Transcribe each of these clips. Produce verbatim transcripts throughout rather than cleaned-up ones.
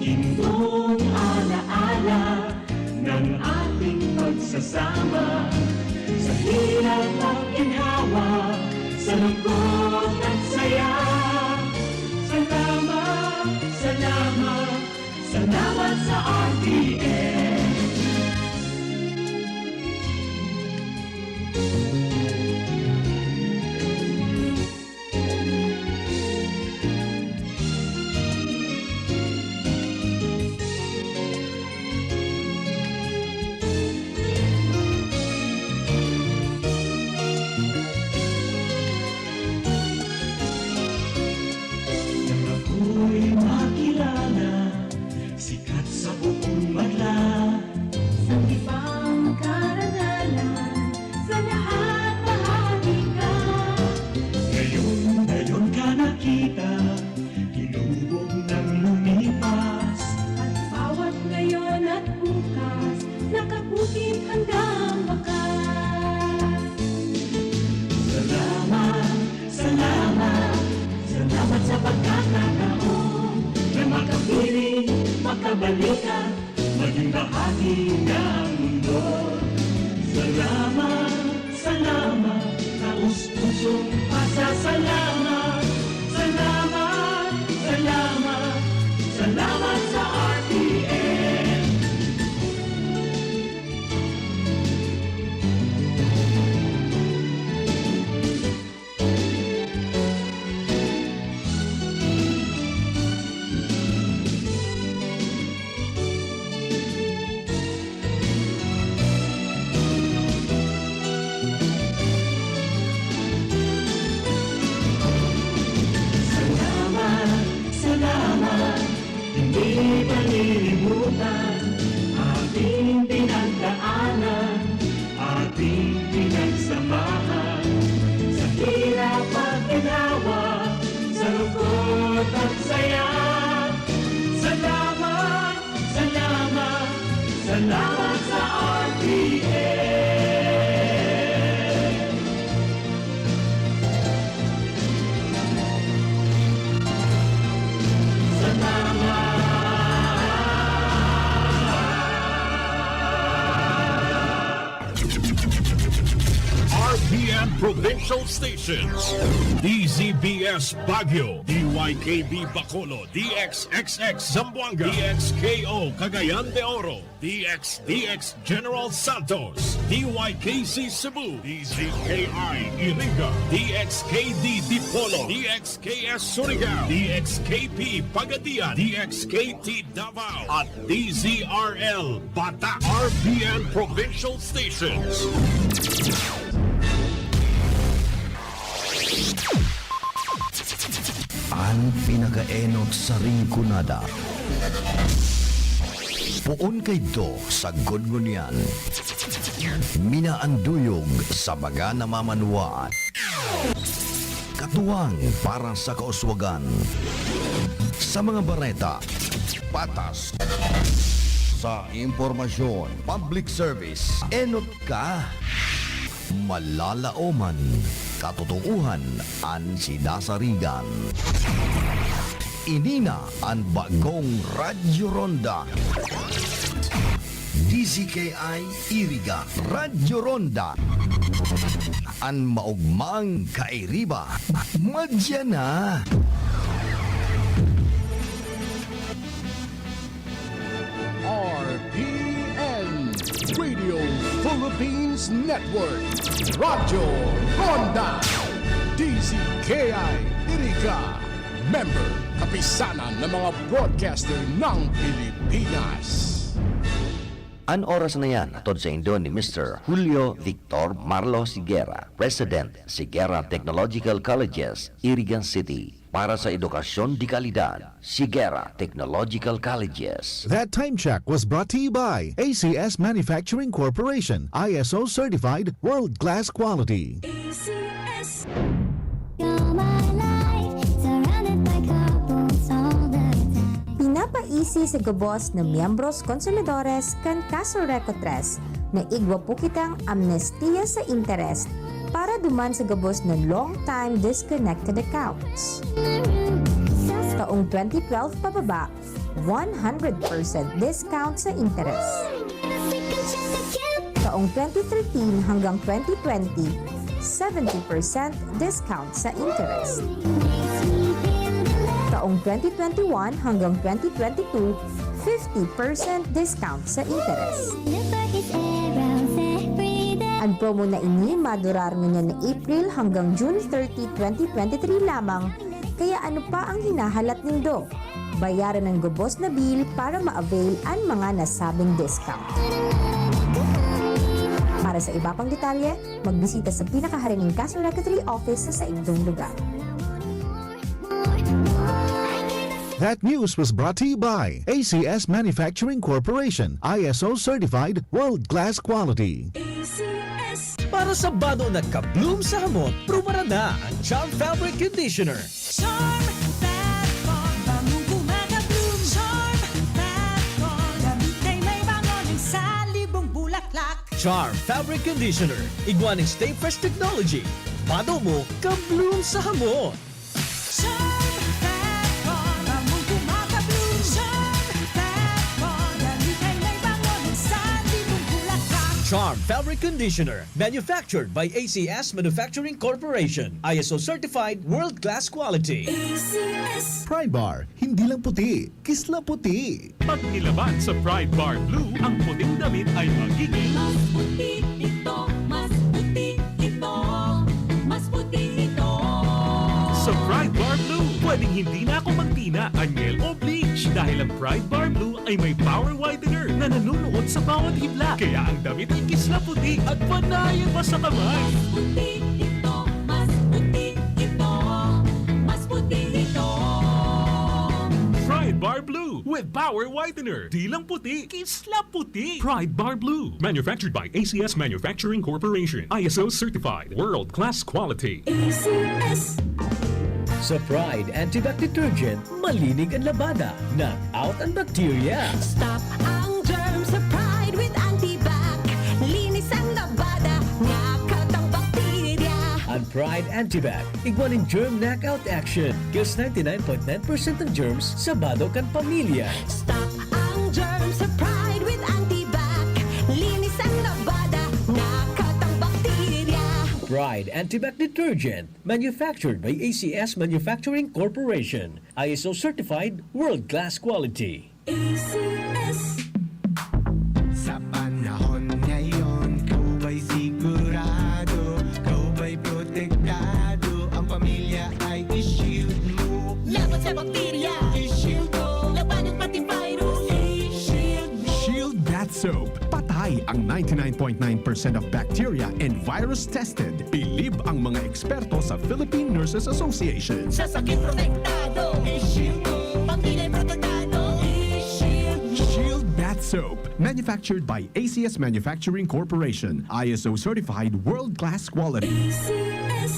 Gintong alaala ng ating pagsasama, sa hirap at ginhawa, sa lungkot at saya. Salamat, salamat, salamat sa R T N. Nang ako'y makilala, sikat sa buong madla. Sa ibang karangalan, sa lahat bahagi ka. Ngayon, ngayon ka nakita, hinubog nang lumipas. At bawat ngayon at bukas, nakakukit hanggang wakas. Salamat, salamat, salamat sa pagkakataon na makapiling, makabalikan, maging bahagi ng mundo. Salamat, salamat, taos-pusong pasasalamat. Salamat, salamat, salamat sa R T N. Salamat, salamat, hindi malilimutan ating pinagdaanan, ating pinagsamahan, sa hirap at ginawa, sa lungkot at saya. Salamat, salamat, salamat sa R T N. Salamat. R T N Provincial Stations, D Z B S Baguio, D Y K B Bacolod, D X X X Zamboanga, D X K O Cagayan de Oro, D X D X General Santos, D Y K C Cebu, D Z K I Iriga, D X K D Dipolog, D X K S Surigao, D X K P Pagadian, D X K T Davao, at D Z R L Bata, R P N Provincial Stations. An pinakaenot sa Rinconada. Poon kaidto sagkod ngunyan. Minaanduyog sa mga namamanwaan. Katuwang para sa kauswagan. Sa mga bareta, patas. Sa impormasyon, public service, enot ka. Malalaoman, katotoohan an sinasarigan. Ini na an bagong Radyo Ronda. D Z K I Iriga, Radyo Ronda. An maogmang kairiba, madya na. R P N, Radio Philippines Network, Radyo Ronda, D Z K I Iriga, member, Kapisanan ng mga Broadcaster ng Pilipinas. An oras na yan, hatod saindo ni Mister Julio Victor Marlo Siguera, President, Siguera Technological Colleges, Iriga City. Para sa edukasyon de kalidad, Siguera Technological Colleges. That time check was brought to you by A C S Manufacturing Corporation, I S O certified, world-class quality. A C S. You're my life, surrounded by couples all the time. Pinapaisi sa gabos na miyembros konsumidores kan Caso Reco tres na igwa po kitang amnestiya sa interest para duman sa gabos na long time disconnected accounts. Taong twenty twelve pababa, one hundred percent discount sa interes. Taong twenty thirteen hanggang twenty twenty, seventy percent discount sa interes. Taong twenty twenty-one hanggang twenty twenty-two, fifty percent discount sa interes. An promo na ini madurar ngunyan na April hanggang June thirty, twenty twenty-three lamang, kaya ano pa ang hinahalat nindo? Bayaran ang gubos na bill para ma-avail an mga nasabing discount. Para sa iba pang detalye, magbisita sa pinakaharining Castro Rectory office sa saindong lugar. That news was brought to you by A C S Manufacturing Corporation, I S O certified, world-class quality. Para sa bado na ka-bloom sa hamot, prubaran na ang Charm Fabric Conditioner. Charm Fab Bond, bangong gumagabloom. Charm Fab Bond, damit ay may bango ng salibong bulaklak. Charm Fabric Conditioner, igwa ning Stay Fresh Technology. Bado mo, ka-bloom sa hamot. Charm Fab Bond, bangong gumagabloom. Charm Fab Bond, damit ay may bango ng salibong bulaklak. Charm Fabric Conditioner, manufactured by A C S Manufacturing Corporation. I S O certified, world-class quality. A C S. Pride Bar, hindi lang puti, kisla puti. Pag nilaban sa Pride Bar Blue, ang puting damit ay magiging Mas puti ito, mas puti ito, mas puti ito. Sa Pride Bar Blue, pwedeng hindi na ako magtina, anyel o bleach dahil ang Pride Bar Blue ay may power whitener na nanunuot sa bawat hibla. Kaya ang damit ay kisla puti at panayan pa sa kamay. Mas puti ito, mas puti ito, mas puti ito. Pride Bar Blue with power whitener. Di lang puti, kisla puti. Pride Bar Blue. Manufactured by A C S Manufacturing Corporation. I S O certified. World class quality. A C S. Sa Pride Antibac Detergent, malinig ang labada. Knock out ang bakterya. Stop ang germs sa Pride with Antibac. Linis ang labada, knock out ang bakterya. Ang Pride Antibac, igwa nin germ knockout action. Kills ninety-nine point nine percent ng germs sa bado kan pamilya. Stop ang germs sa Pride with Antibac. Linis ang labada, knock out ang bakterya. Pride Antibac Detergent, manufactured by A C S Manufacturing Corporation. I S O certified, world class quality. A C S. Sa panahon ngayon, ikaw ba'y sigurado? Ikaw ba'y protektado? Ang pamilya ay i-shield mo. Laban sa bakterya, i-shield mo. Labanan pati virus, i-shield mo. Shield Bath Soap. Patay ang ninety-nine point nine percent of bacteria and virus tested. Bilib ang mga eksperto sa Philippine Nurses Association. Sa sakit protektado, i-shield mo. Pamilya protektado, i-shield mo. Shield Bath Soap. Manufactured by A C S Manufacturing Corporation. I S O certified, world-class quality. A C S.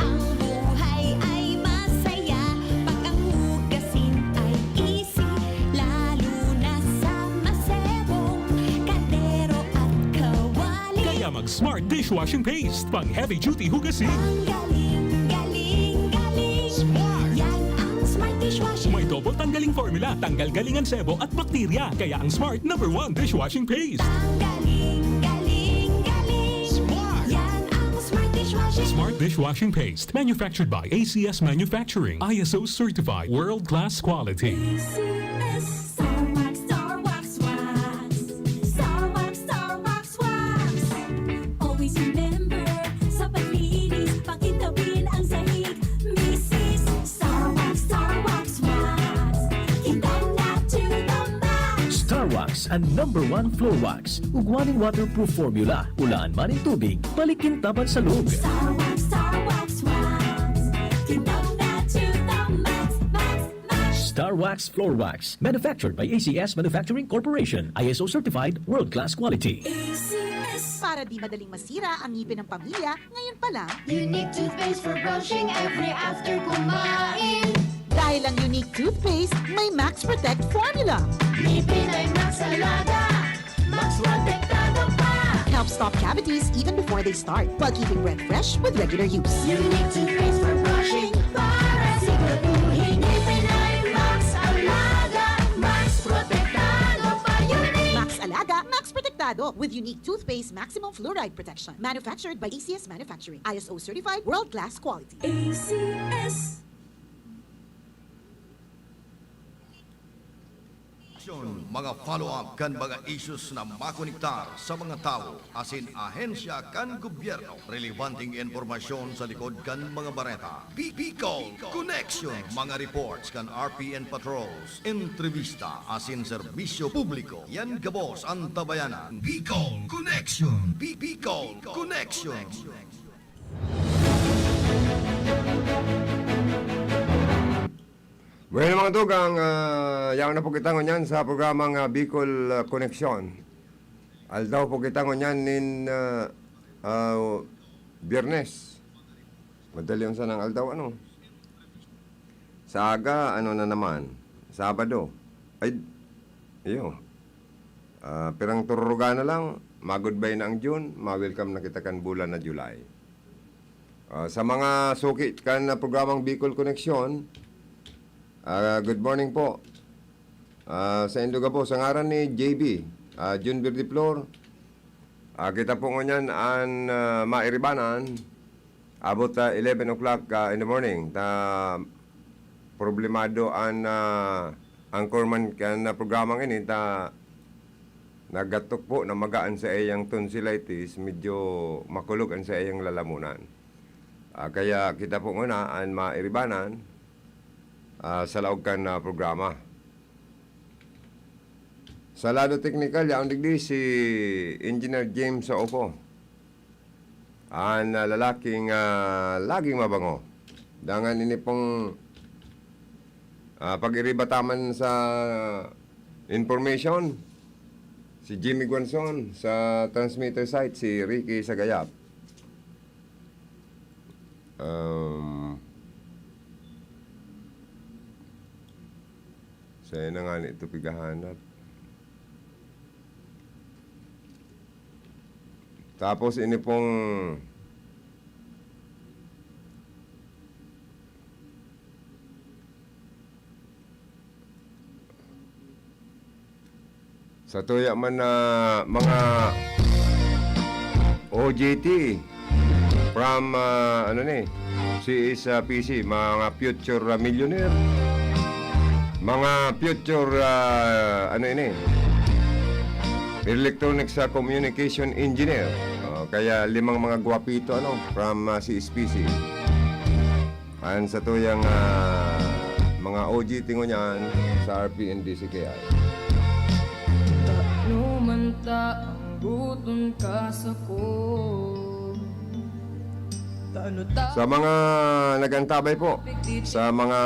Ang buhay ay masaya pag ang hugasin ay easy, lalo na sa masebong kaldero at kawali. Kaya mag Smart Dishwashing Paste, pang heavy duty hugasin. Tanggaling, galing, galing. Smart! Yan ang Smart Dishwashing. May double tanggaling formula, tanggal galing ang sebo at bakterya. Kaya ang Smart number one dishwashing paste. Tanggaling, galing, galing. Smart! Yan ang Smart Dishwashing. Smart Dishwashing Paste, manufactured by A C S Manufacturing, I S O certified, world-class quality. A C S. Star Wax, Star Wax Wax. Star Wax, Star Wax Wax. Always remember, sa paglinis, pakintabin ang sahig. Misis, Star Wax, Star Wax Wax. Kintab na to the max. Star Wax, ang number one floor wax. Ugwa ning waterproof formula. Ulaan man nin tubig, balik kintaban sa log. Star Wax, Star Wax Wax. Kintab na to the max, max, max. Star Wax Floor Wax, manufactured by A C S Manufacturing Corporation, I S O certified, world-class quality. A C S. Para di madaling masira ang ngipin ng pamilya, ngayon pa lang, Unique toothpaste for brushing every after kumain. Dahil ang Unique Toothpaste may Max Protect Formula. Ngipin ay Max Alaga, Max Protektado pa. Helps stop cavities even before they start, while keeping breath fresh with regular use. Unique toothpaste for brushing para siguraduhin ngipin ay Max Alaga. Ado, with unique toothpaste maximum fluoride protection. Manufactured by A C S Manufacturing. I S O certified, world-class quality. A C S. Mga follow-up kan mga issues na makonektar sa mga tawo asin ahensya kan gobyerno. Relebanteng impormasyon sa likod kan mga bareta. Bi-, Bicol Connection. Mga reports kan R P N patrols, entrevista asin serbisyo publiko. Yan gabos an tabayanan. Bicol Connection. Bi-, Bicol Connection. Bueno, mga tugang, ah, yaon na po kita ngunyan sa programang, ah, Bicol, ah, Connection. Aldaw po kita ngunyan nin, ah, ah, Biyernes. Madali ang sanang aldaw, ano? Sa aga, ano na naman? Sabado. Ay, iyo. Ah, pirang tururuga na lang, ma-goodbye na ang June, ma-welcome na kita kan bulan na July. Ah, sa mga suki kan, ah, programang Bicol Connection, ah, good morning po. Ah, saindo gabos, sa ngaran ni J B, ah, Jun Verdeflor, ah, kita po ngunyan an, ah, mairibanan, about, ah, eleven o'clock, ah, in the morning, ta problemado an, ah, anchorman kan, ah, programang ini, ta nagatok po na maga an saiyang tonsillitis, medyo makulog an saiyang lalamunan. Ah, kaya kita po nguna an mairibanan, ah, sa laog kan, ah, programa. Sa lado teknikal, yaon digdi si Engineer James Saoco. An, ah, lalaking, ah, laging mabango. Dangan ini pong, ah, pag-iriba ta man sa information, si Jimmy Guanzon, sa transmitter site, si Ricky Sagayap. Um, sa'yo na nga ni ito pighahanap. Tapos ini pong sa tuya man na mga O J T from, ah, ano ni, C S P C, mga future, ah, millionaire, mga future, ah, ano ini, electronics, ah, communication engineer. Oh, kaya limang mga gwapito, ano, from, ah, C S P C. An satuyang, ah, mga O G T ngunyan sa R P N D C K I. Tano man ta ang guton ka sako. Tano ta Sa mga nag-antabay po sa mga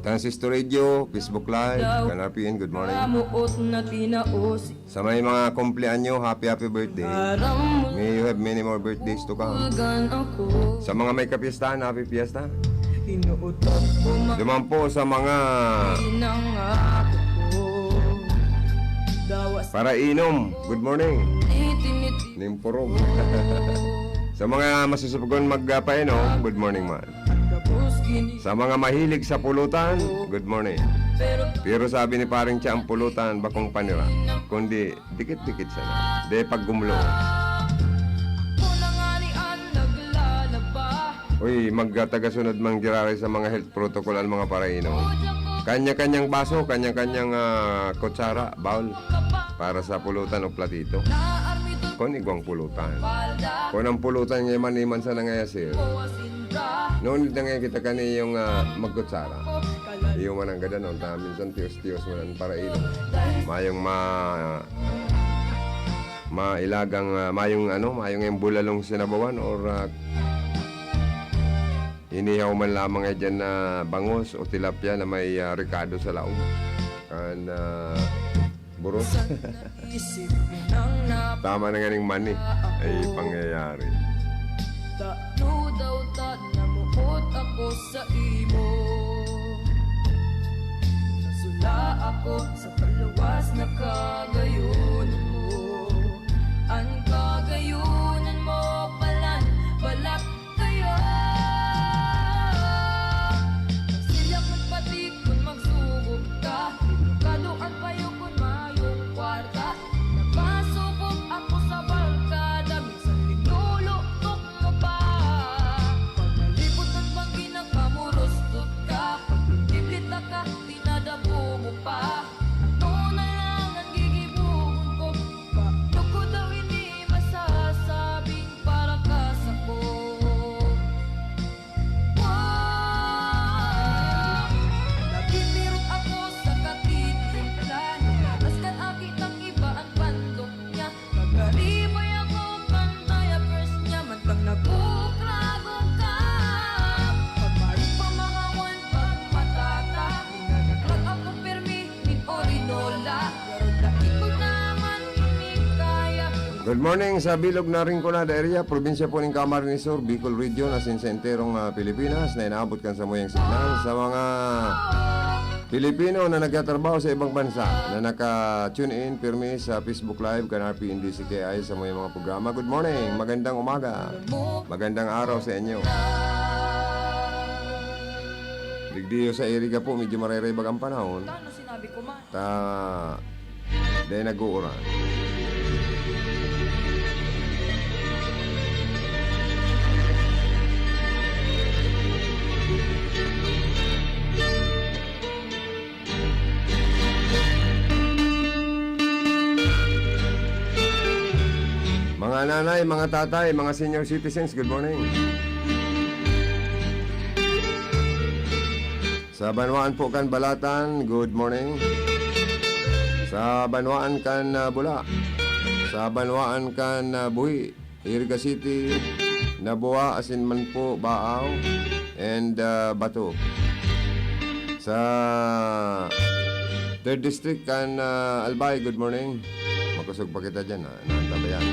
Transistor Radio, Facebook Live, kan R P N, good morning. Kamuot na tinaos. Sa may mga kumpleanyo, happy, happy birthday. May you have many more birthdays to come. Sa mga may kapistahan, happy fiesta. Duman po sa mga parainom, good morning. Nimpurog. Sa mga masusubugon magpainom, good morning man. Sa mga mahilig sa pulutan, good morning. Pero sabi ni Paring Cha, ang pulutan, bakong panira, kundi dikit-dikit sana. De paggumlo. Uy, magtagasunod mang giraray sa mga health protocol ang mga parainom. Kanya-kanyang baso, kanya-kanyang, ah, kutsara, bowl. Para sa pulutan o platito. Kun igwang pulutan. Kun ang pulutan ngayon man, iman sana ngaya, sir. No need na ngayon kita kaniyong, ah, magkutsara. Iyo man ang gadanon, ta minsan tiyos-tiyos man ang parainom. Mayong ma-, mailagang, ah, mayong ano, mayong yung bulalong sinabawan or, ah, inihaw man lamang ay dyan na bangus o tilapia na may, ah, rekado sa laog. Kan, ah, Burot. Tama na nga ning mani ay pangyayari. Tano daw ta namuot ako sa imo. Nasula ako sa paluwas na kagayonan mo. An kagayonan mo palan balak kayo. Silak magpatik kun magsugod ka. Edukado an payo kun mayong kwarta. Good morning sa Bilog na Rinconada area, probinsya po ning Camarines Sur, Bicol Region, asin sa enterong, ah, Pilipinas na inaabot kan samuyang signal. Sa mga Pilipino na nagtatrabaho sa ibang bansa na naka-tune in pirmi sa Facebook Live kan R P N D C K I sa samuyang mga programa, good morning, magandang umaga, magandang araw sa inyo. Digdiyo sa Iriga po, medyo marayraybag ang panahon. Ano sinabi ko, ma? Ta, dai nag-uuran. Mga nanay, mga tatay, mga senior citizens, good morning. Sa banwaan po kan Balatan, good morning. Sa banwaan kan, ah, Bula. Sa banwaan kan, ah, Buhi, Iriga City, Nabua, asin man po, Baaw, and, ah, Bato. Sa third District kan, ah, Albay, good morning. Makosog pa kita dyan, ha, na antabayan.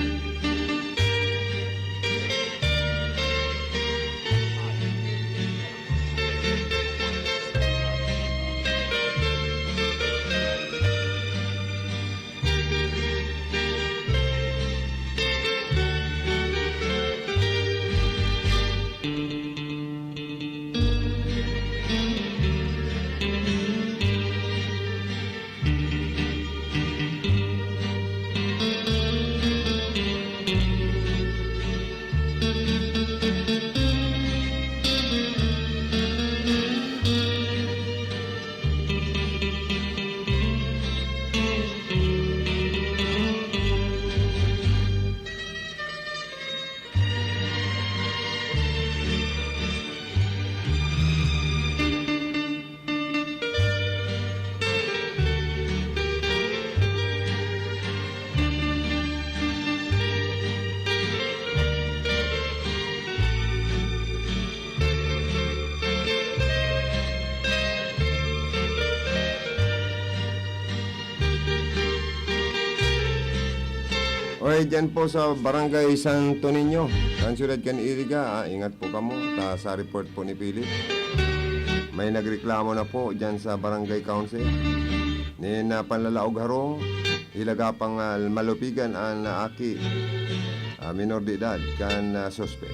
Oy, dyan po sa Barangay Santo Niño, kan siyudad kan Iriga, ah, ingat po kamo, ta sa report po ni Philip, may nagreklamo na po dyan sa Barangay Council. Nin, ah, panlalaog harong, hilagapang, ah, malupigan an, ah, aki, ah, minor de edad kan, ah, suspek.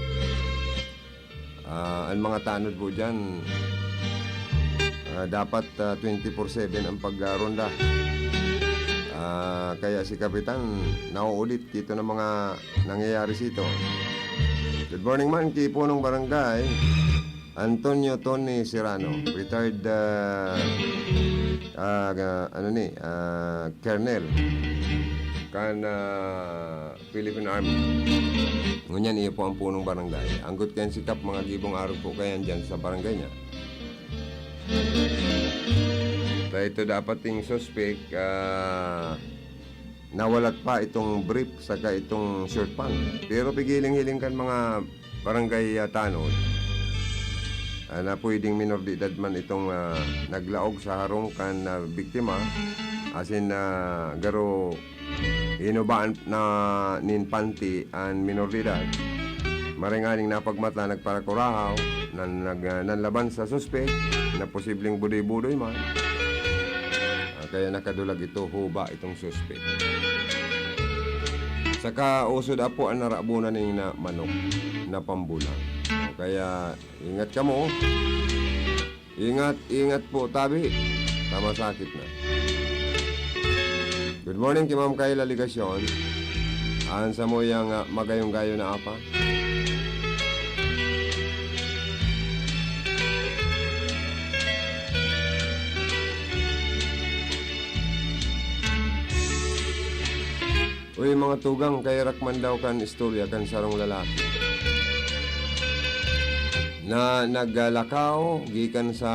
Ah, an mga tanod po diyan, ah, dapat, ah, twenty-four seven ang pagronda. Ah, kaya si Kapitan nauulit kito ng mga nangyayari sito. Good morning man ki Punong Barangay Antonio Tony Serrano, retired, ah, ah, ga-, ano ni, ah, colonel kan, ah, Philippine Army. Ngunyan, iyo po ang punong barangay. Anggot kayan si Kap, mga gibong arog po kayan dyan sa barangay niya. Kaya ito dapat yung suspect, ah, nawalat pa itong brief saka itong short pants. Pero pigiling-hiling kan mga barangay, ah, tanod, ah, na pwedeng minor de edad man itong, ah, naglaog sa harong kan, ah, biktima, asin, ah, garo inubaan na nin panty an minor de edad. Maray nganing napagmata, nagparakurahaw, nan-, nag-, ah, nanlaban sa suspek na posibleng budoy-budoy man. Ah, kaya nakadulag ito, huba itong suspek. Saka uso da po an narabunan ning na manok na pambulang. Kaya ingat kamo. Ingat, ingat po, tabi. Ta masakit na. Good morning ki Ma'am Kayla Legacion. An samuyang, ah, magayong-gayo na apa. Uy, mga tugang, kaherak man daw kan istorya kan sarong lalaki na naglakaw gikan sa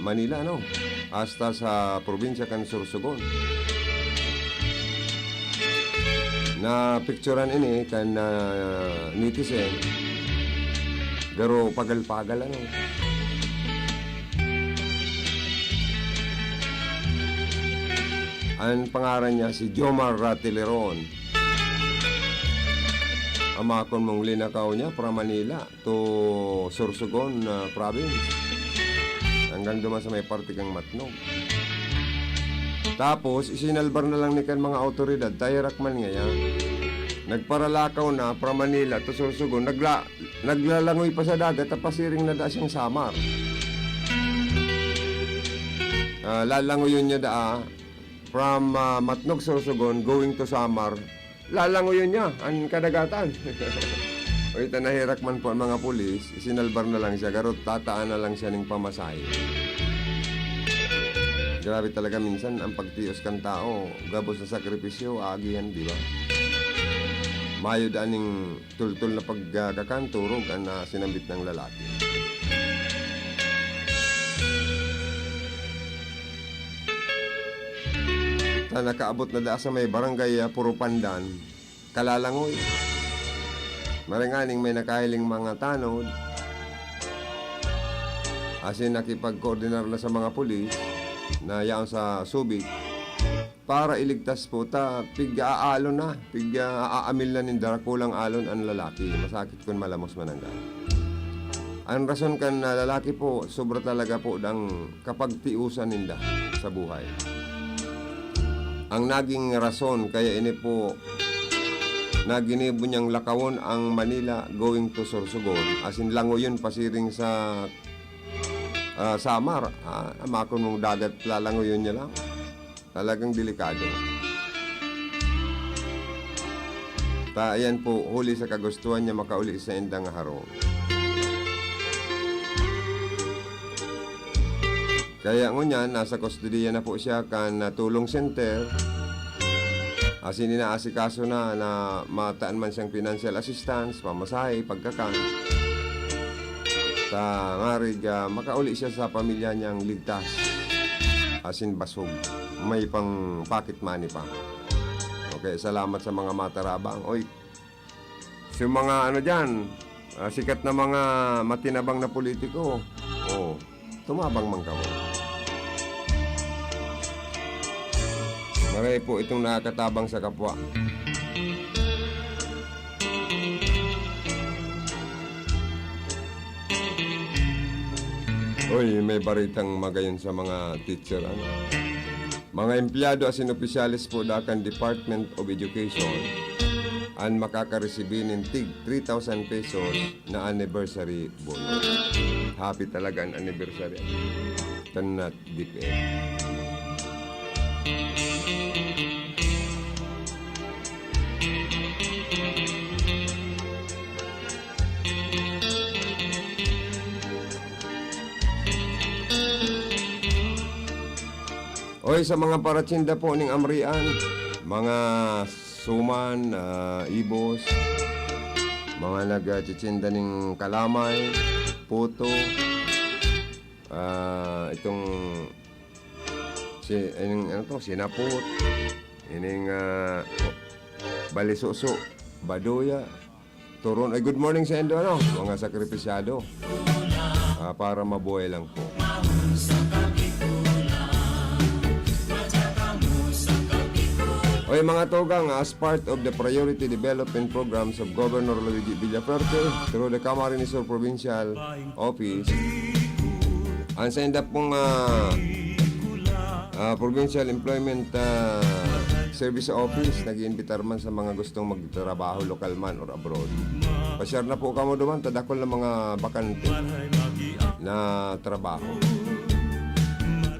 Manila, no? Hasta sa probinsya kan Sorsogon. Napicturan ini kan, ah, netizen, garo pagal-pagal, ano? Ang pangaran niya si Jomar Rateleron. Amakon mong linakaw niya from Manila to Sorsogon, ah, province. Hanggang duman sa may parte kang Matnog. Tapos, isinalbar na lang ni kan mga awtoridad, ta herak man ngaya. Nagparalakaw na from Manila to Sorsogon, nagla-, naglalangoy pa sa dagat, ta pasiring na da siyang Samar. Ah, lalangoyon niya daa, from, ah, Matnog, Sorsogon, going to Samar, lalangoyon niya an kadagatan. O, ita naherak man po ang mga pulis, isinalbar na lang siya, garo tataan na lang siya ning pamasahe. Grabe talaga minsan ang pagtios kan tao, gabos na sakripisyo, aagihan, di ba? Mayo daan ning tultol na pagkakan, turog an, ah, sinambit ng lalaki. Ta nakaabot na daa sa may barangay, ah, Purupandan, kalalangoy. Maray nganing may nakahiling mga tanod, asin nakipagkoordinar na sa mga pulis na yaon sa Subic para iligtas po ta, pig-aalo na, pig-aamil na nin darakulang alon an lalaki. Masakit kun malamos man ang gana. Ang rason kan, ah, lalaki po, sobra talaga po dang kapagtiusan ninda sa buhay. Ang naging rason kaya ini po na ginibo niyang lakawon ang Manila going to Sorsogon, asin langoyon pasiring sa, ah, Samar, ah, amakon mong dagat lalangoyon niya lang. Talagang delikado. Ta, ayan po, huli sa kagustuhan niya makauli sa indang harong. Kaya ngunyan, nasa kustodiya na po siya kan, ah, Tulong Center. Asin inaasikaso na, na mataan man siyang financial assistance, pamasahe, pagkakan. Ta ngarig, ah, makauli siya sa pamilya niyang ligtas. Asin basog. May pang pocket money pa. Okay, salamat sa mga matarabang. Oy, sa mga ano diyan, ah, sikat na mga matinabang na politiko. Oh, tumabang man kamo. Maray po itong nakakatabang sa kapwa. Uy, may baritang magayon sa mga teacher, ano? Mga empleyado asin opisyales po da kan Department of Education an makakaresibi nin tig three thousand pesos na anniversary bonus. Happy talaga an anniversary. Tan na D P F. Oy, sa mga paratsinda po ning Amrian, mga suman, ah, ibos, mga nagtitsinda ning kalamay, puto, ah, itong si-, ining ano to, sinapot, ining, ah, balisuso, baduya, turon. Ay, good morning sa indo, ano, mga sakripisyado. Ah, para mabuhay lang po. Oy, mga tugang, as part of the priority development programs of Governor Luigi Villafuerte through the Camarines Sur Provincial Office, ang sa inda pong, ah, ah, Provincial Employment, ah, Service Office, nag-iimbitar man sa mga gustong magtrabaho, lokal man or abroad. Pasyar na po kamo duman, ta dakul na mga bakante na trabaho.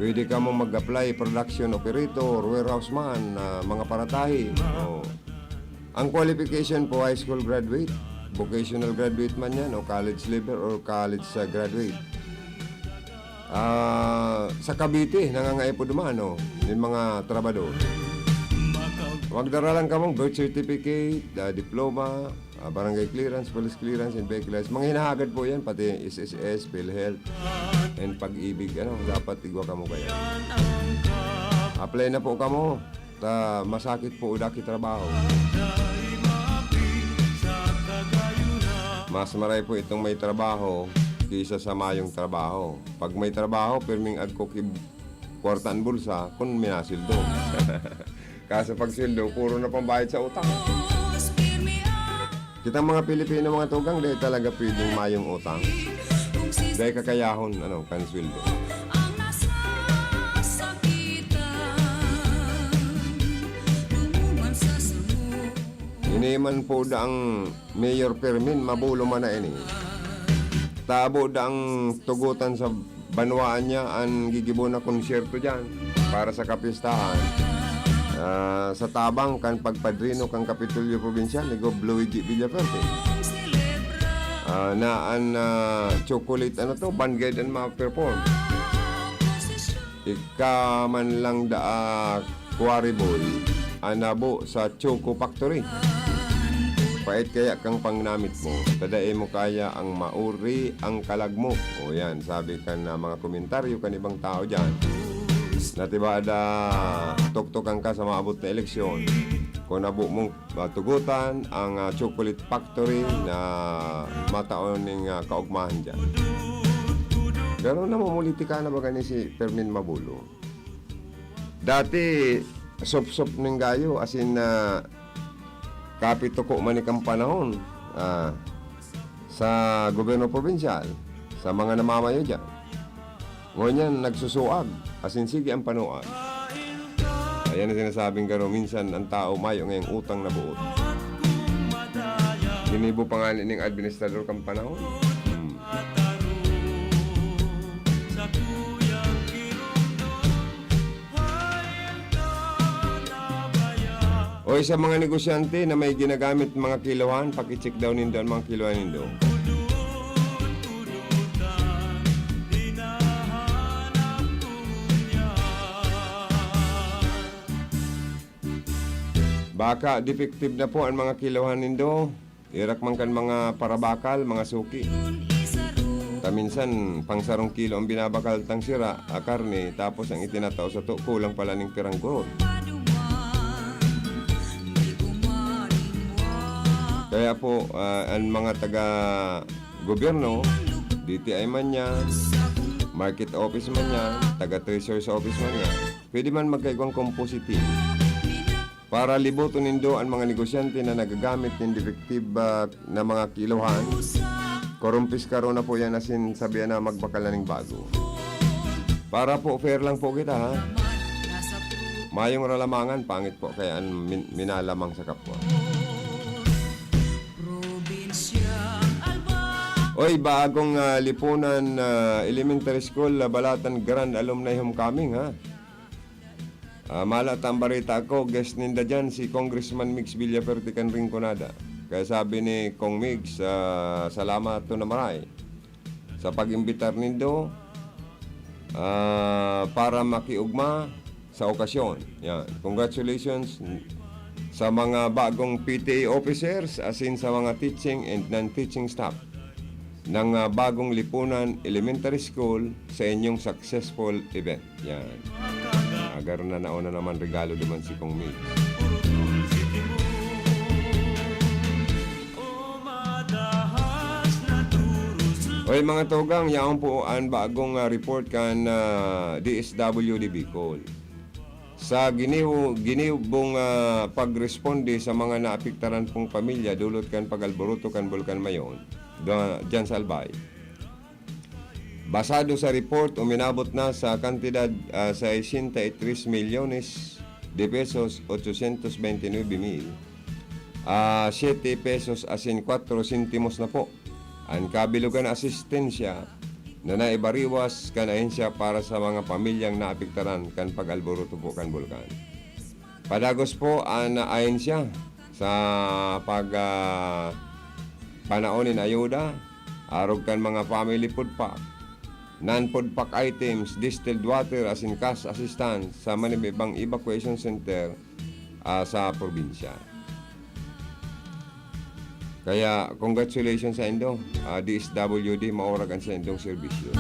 Pwede kamo mag-apply, production operator, warehouse man, ah, mga paratahi. Oh. Ang qualification po, high school graduate, vocational graduate man yan, o college level or college, ah, graduate. Ah, sa Cavite, nangangaipo duman, no? Yung mga trabador. Magdara lang kamong birth certificate, ah, diploma, ah, barangay clearance, police clearance, and vehicle license. Mga hinahagad po yan, pati S S S, PhilHealth, and Pag-ibig. Ano, dapat igwa kamo kaya. Apply na po kamo. Ta masakit po uda ki trabaho. Mas maray po itong may trabaho kaysa sa mayong trabaho. Pag may trabaho, pirming agko ki kwarta an bulsa kun minasweldo. Kaso pag sweldo, puro na pambayad sa utang. Kitang mga Pilipino, mga tugang, dai talaga pwedeng mayong utang. Dai kakayahon, ano, kan sweldo. Ini man po daang Mayor Fermin, mabulo man na ini. Tabo daang tugotan sa banwaan niya an gigibo na konsyerto diyan para sa kapistahan. Ah, sa tabang kan pagpadrino kan Kapitolyo Probinsyal ni Gob Luigi Villafuerte. Ah, na an, ah, chocolate, ano to, vanguard an ma-perform. Ika man lang daa, Quarry Boy, an habo sa Choco Factory. Pait kaya kang pangnamit mo, ta dai mo kaya ang mauri ang kalag mo. O yan, sabi kan, ah, mga komentaryo kan ibang tao dyan. Natibada, tuktukan ka sa maabot na eleksyon. Kung habo mong matugotan ang, ah, Chocolate Factory na matao ning, ah, kaugmahan dyan. Pero namumulitika na baga ni si Fermin Mabulo. Dati, sop-sop ning gayo, asin, ah, kapituko man ni kan panahon, ah, sa gobyerno probinsyal, sa mga namamayo diyan. Ngunyan, nagsusuag, asin sige ang panuag. Ayan ang sinasabing garo, minsan ang tao mayo ngayang utang na buot. Ginibo pa nga ning administrador kan panahon. Hmm. Oy, sa mga negosyante na may ginagamit mga kilohan, paki-check daw nindo ang mga kilohan nindo. Baka defective na po ang mga kilohan nindo. Irak man kan mga parabakal, mga suki. Ta minsan, pang sarong kilo ang binabakal tang sira a karne, tapos ang itinatao sato, kulang pala ning pirang gurot. Kaya po, ah, ang mga taga gobyerno, D T I man yan, market office man yan, taga treasurer's office man yan, pwede man magkaigwang composite team. Para liboton nindo an mga negosyante na nagagamit nin defective, ah, na mga kilohan. Korumpiskaro na po yan, asin sabihan na magbakal na ning bago. Para po fair lang po kita, ha? Mayong ralamangan, pangit po kaya an min-, minalamang sa kapwa. Oy, bagong, ah, Lipunan, ah, Elementary School, ah, Balatan Grand Alumni Homecoming, ha? Ah, mala ta ang bareta ako, guest ninda dyan si Congressman Migs Villafuerte kan Rinconada. Kaya sabi ni Cong Migs, ah, "Salamat to na maray sa pag-imbitar nindo, ah, para makiugma sa okasyon." Yan. Congratulations sa mga bagong P T A officers, asin sa mga teaching and non-teaching staff ng, ah, bagong Lipunan Elementary School sa inyong successful event. Yan. Agar na nauna naman regalo duman si Cong Migs. Oy, mga tugang, yaon po an bagong, ah, report kan, ah, D S W D Bicol. Sa giniho-, ginibong, ah, pagresponde sa mga naapektaran pong pamilya dulot kan pag-alboroto kan Bulkan Mayon, da-, dyan sa Albay. Basado sa report, uminabot na sa kantidad, ah, sesenta y tres milyones de pesos, ochocientos veintinuebe mil, ah, siete pesos asin kwatro sentimos na po an kabilogan na asistensya na naibariwas kan ahensya para sa mga pamilyang naapektaran kan pag-alboroto po kan bulkan. Padagos po an ahensya sa pag, ah, panaon nin ayuda, arog kan mga family food pack, non-food pack items, distilled water, asin cash assistance sa manibibang evacuation center, ah, sa probinsya. Kaya, congratulations sa indo, ah, D S W D, maurag an saindong serbisyo.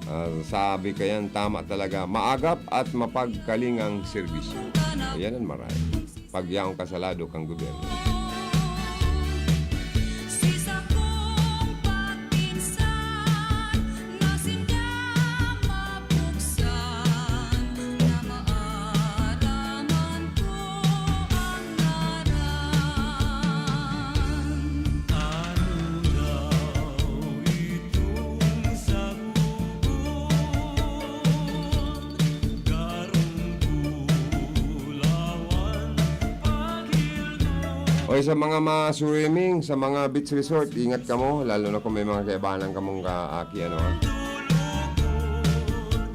Ah, sabi kayan, tama talaga, maagap at mapagkalingang serbisyo. Ayan ang maray. Pagyaon ka sa lado kang gobyerno. Oy, sa mga ma-swimming, sa mga beach resort, ingat kamo, lalo na kung may mga kaibahan kamong kaaki, ano, ha?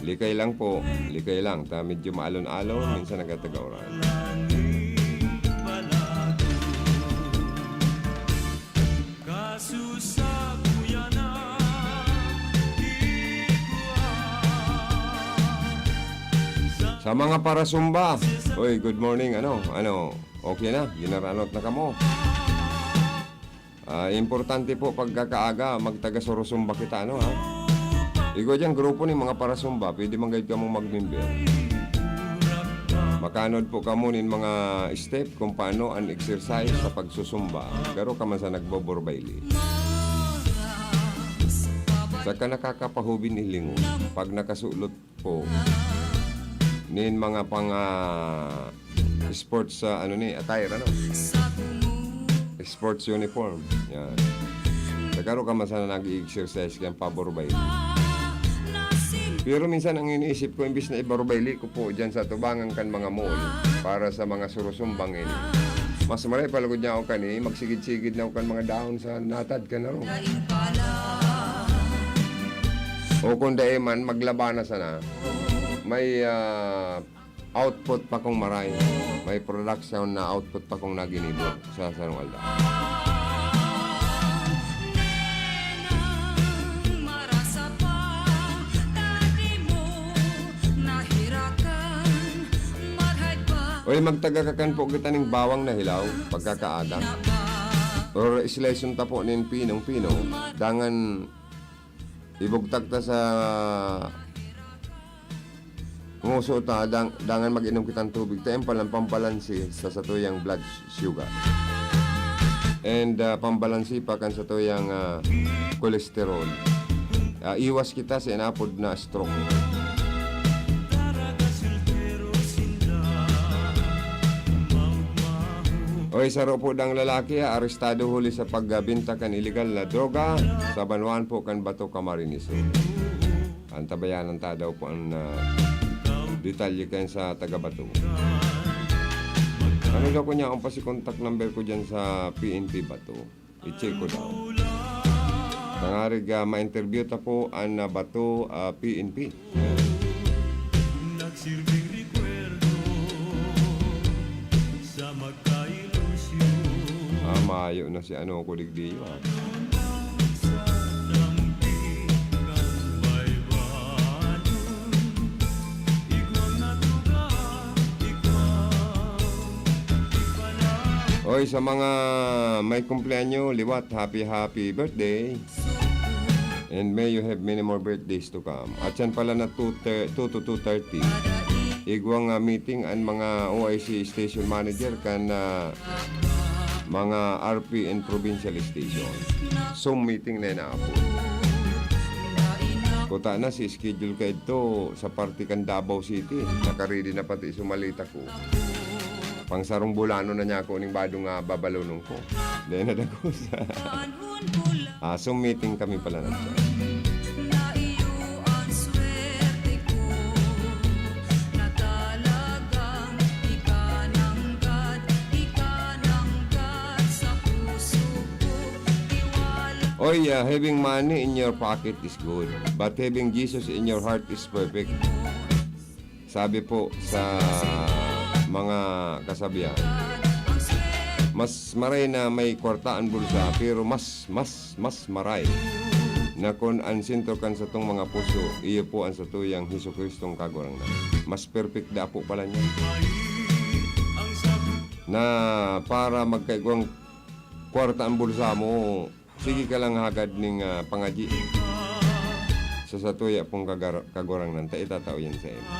Likay lang po, likay lang. Ta medyo maalon-alon, minsan nagkatagauran. Sa mga para-Zumba, oy, good morning, ano, ano, Okay na, ginaranot na kamo. Ah, importante po pagkakaaga, magtaga-Suru-Zumba kita, ano, ha? Igwa dyan, grupo ni mga para-Zumba, pwede man gayud kamong mag-member. Makanod po kamo nin mga step kung paano an exercise sa pagsusumba. Pero kaman sa nagboborbayli. Saka nakakapahubin hilingon pag nakasulot po nin mga pang, ah, sports sa, ano ni, attire, ano? Sports uniform. Yan. Nagkaroon ka man sana nag-i-exercise kaya pabor ba yun? Pero minsan ang iniisip ko, imbis na ibarubayli ko po dyan sa tubangan kan mga mall para sa mga surusumbang ini. Mas maray palagod niya ako kani, magsigid-sigid na ako kan mga dahon sa natad ka na ron. O kung dai man, maglaba na sana. May, ah, output pa kong maray. May production na output pa kong naginibo sa sarong aldaw. Oy, magtaga kakan po kita ning bawang na hilaw, pagkakaaga. Or slice ta po nin pinong-pino, dangan ibugtak ta sa nguso ta, dang-, dangan mag-inom kitang tubig ta, yan palang pambalanse sa satuyang blood sugar. And, ah, pambalanse pa kan satuyang, ah, cholesterol. Ah, iwas kita sa inapod na stroke. Oy, saro po dang lalaki, ah, arestado huli sa pagbenta kan iligal na droga sa banwaan po kan Bato, Camarines Sur. Antabayanan ta daw po an, ah, detalye kan sa taga Bato. Ano daw ko niya, ang pasi-contact number ko dyan sa P N P Bato. I-check ko daw. Tangarig, ah, ma-interview ta po an, ah, Bato, ah, P N P. Nagsilbing recuerdo sa magkailusyon. Ah, mayo na si ano ko digdi, ah. Oy, sa mga may kumpleanyo, liwat, happy, happy birthday. And may you have many more birthdays to come. At yan pala na two thir-, two to two thirty. Igwang, ah, meeting an mga O I C station manager kan, ah, mga R P and provincial station. Zoom meeting na inaapod. Kuta na, si schedule ka idto sa parte kan Davao City. Nakaready na pati sumalita ko. Pang sarong bulano na niya ako ning bado nga babalonon ko. Dahil na dagos. Ah, so meeting kami pala na siya. Oy, ah, having money in your pocket is good, but having Jesus in your heart is perfect. Sabi po sa mga kasabihan, mas maray na may kwarta an bulsa, pero mas, mas, mas maray na kun an sentro kan satong mga puso, iyo po an satuyang Jesu-Cristong Kagurangnan. Mas perfect da po pala niya. Na para magkaigwang kwarta ang bulsa mo, sige ka lang hagad ning, ah, pangadyi sa satuya pong kagar-, Kagurangnan, ta itatao yan sa imo.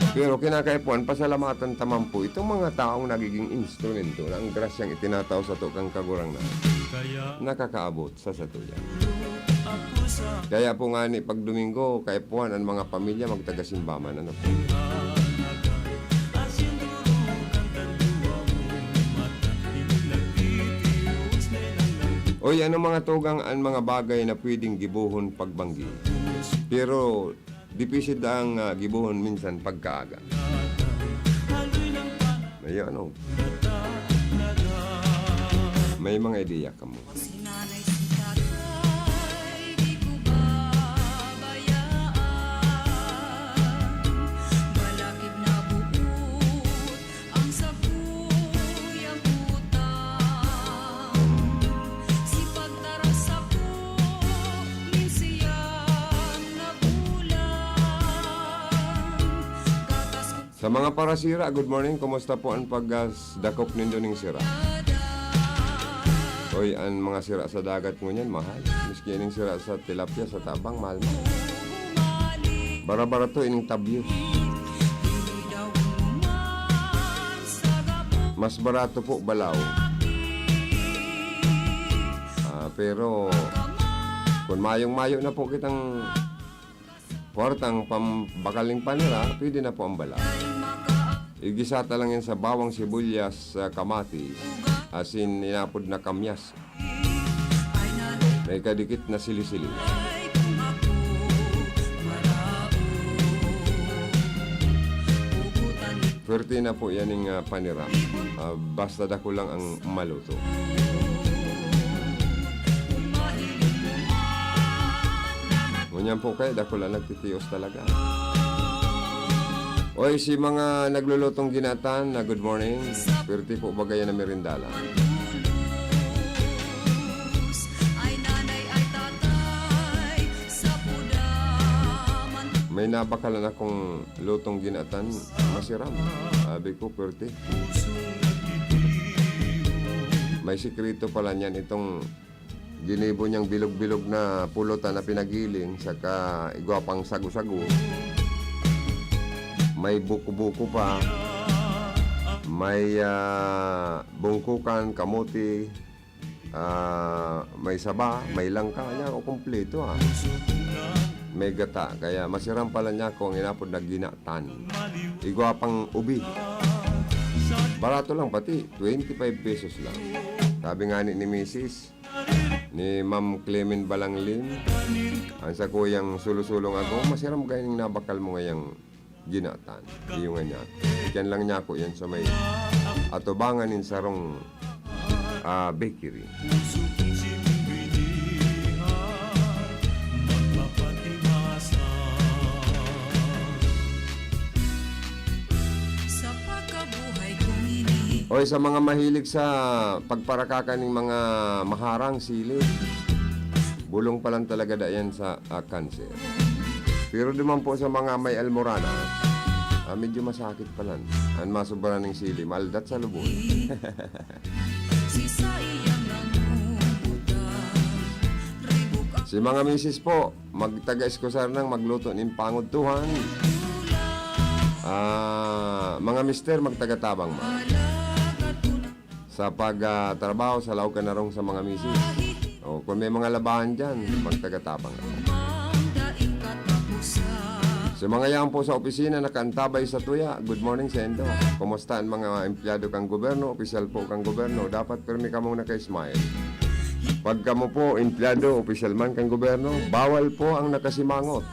Pero kinakaipuhan, pasalamatan ta man po itong mga taong nagiging instrumento na ang grasyang itinatao sato kan Kagurangnan nakakaabot sa satuya. Kaya po ngani, pag Domingo, kaipuhan an mga pamilya magtaga-simba man, ano po. Oy, ano mga tugang an mga bagay na pwedeng gibohon pagbanggi? Pero dipisil ang, ah, gibohon minsan pagkaaga. Ayun, ano? May mga ideya kamo. Si nanay, si tatay, Sa mga parasira, good morning. Kumusta po ang pagdakop nindo ning sira? Oy, ang mga sira sa dagat ngunyan, mahal. Miski ining sira sa tilapia, sa tabang, mahal man. Bara-barato ining tabyos. Mas barato po, balaw. Ah, pero kung mayong-mayo na po kitang kwartang pambakal ning panira, pwede na po ang balaw. Igisa ta lang yan sa bawang, sibuyas, ah, kamatis, asin inapod na kamyas. May kadikit na sili-sili. Pwerte na po yan ning, ah, panira. Ah, basta dako lang ang maluto. Ngunyan po kaya, dakul ang nagtitios talaga. Oy, si mga naglulutong ginatan na good morning. Pwerte po ba gaya na merindalan? May nabakalan akong lutong ginatan, masiram. Sabi ko, pwerte. May sikreto pala niyan itong ginibo niyang bilog-bilog na pulutan na pinagiling, saka igwa pang sago-sago. May buko-buko pa. May, ah, bungkukan, kamote, ah, may saba, may langka. Yan, o, kompleto, ah. May gata. Kaya masiram pala niya kung inapod na ginatan. Igwa pang ubi. Barato lang pati, twenty-five pesos lang. Sabi nga ni, ni misis, ni Ma'am Clemen Balanglin, ang sakuyang sulo-sulong ago, masiram kaya ning nabakal mo ngayang ginatan. Iyo nga niya. Diyan lang niya ako yan sa may atubangan nin sarong, ah, bakery. Sa pagkabuhay kong ini. Oy, sa mga mahilig sa pagparakakan ning mga maharang sili, bulong pa lang talaga da yan sa, ah, cancer. Pero duman po sa mga may almorana, ah, medyo masakit pa lang. Ang masubra ning sili, maaldat sa lubot. Si saiyang nangungutang, ribok ang Si mga misis po, magtaga-eskusar nang magluto nin pangudtuhan. Ah, mga mister, magtaga-tabang man sa pag, ah, trabaho sa laog kan harong sa mga misis. O, kung may mga labahan diyan, magtaga-tabang na. Sa mga yan po sa opisina, nakaantabay sa tuya, good morning sa indo. Kumusta ang mga empleyado kang gobyerno, opisyal po kang gobyerno? Dapat pirmi kamong naka-smile. Pag kamo po, empleyado, opisyal man kang gobyerno, bawal po ang nakasimangot.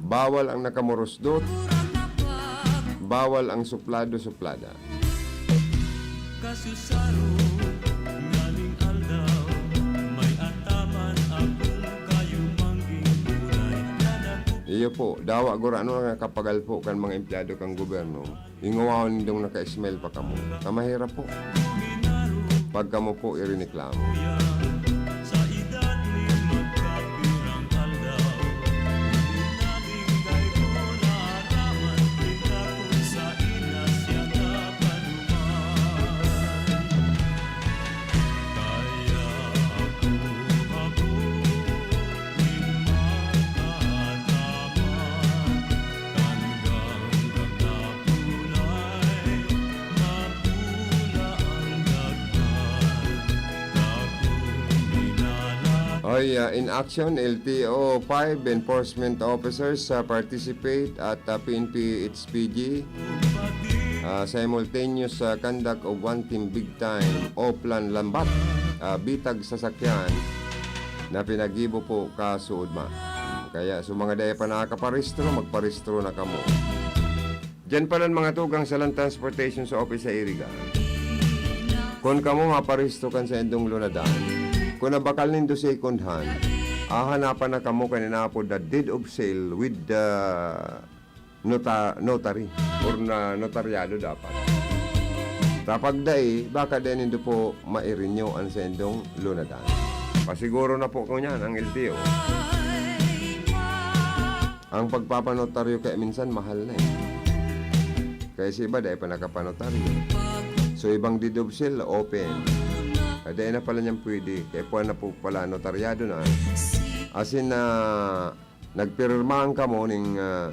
Bawal ang nakamurusdot. Bawal ang suplado-suplada. Kasusaro, nganing aldaw, may ataman akong kayumangging gulay na dako. Iyo po, dawa gurano nga kapagal po kan mga empleyado kan gobyerno, ingowahon nindong naka-smile pa kamo. Ta mahirap po. Pag kamo po iriniklamo. Sa edad ni magkapirang aldaw, Oy, ah, in action, L T O five enforcement officers, ah, participate at, ah, P N P H P G, ah, simultaneous, ah, conduct of one team big time, Oplan Lambat, ah, bitag sasakyan na pinagibo po kasuodma. Kaya sa mga daya pa nakakaparehistro, magparehistro na kamo. Diyan pala ang mga tugang sa Land Transportation sa Office sa Iriga. Kun kamo maparehisto kan saindong lunadan, kun nabakal nindo second hand, hahanapan na kamo kan inaapod na deed of sale with the nota-, notary or na notaryado dapat. Kapag dai, baka dai nindo po mai-renew an saindong lunadan. Pasiguro na po ko niyan ang L T O. Ang pagpapanotaryo kaya minsan mahal na eh. Kaya sa iba, dai pa nakapanotaryo. So, ibang deed of sale, open. Ah, dai na pala niyan pwede. Kaya po na po pala notaryado na. As in, ah, nagpirmahan kamo ning, ah,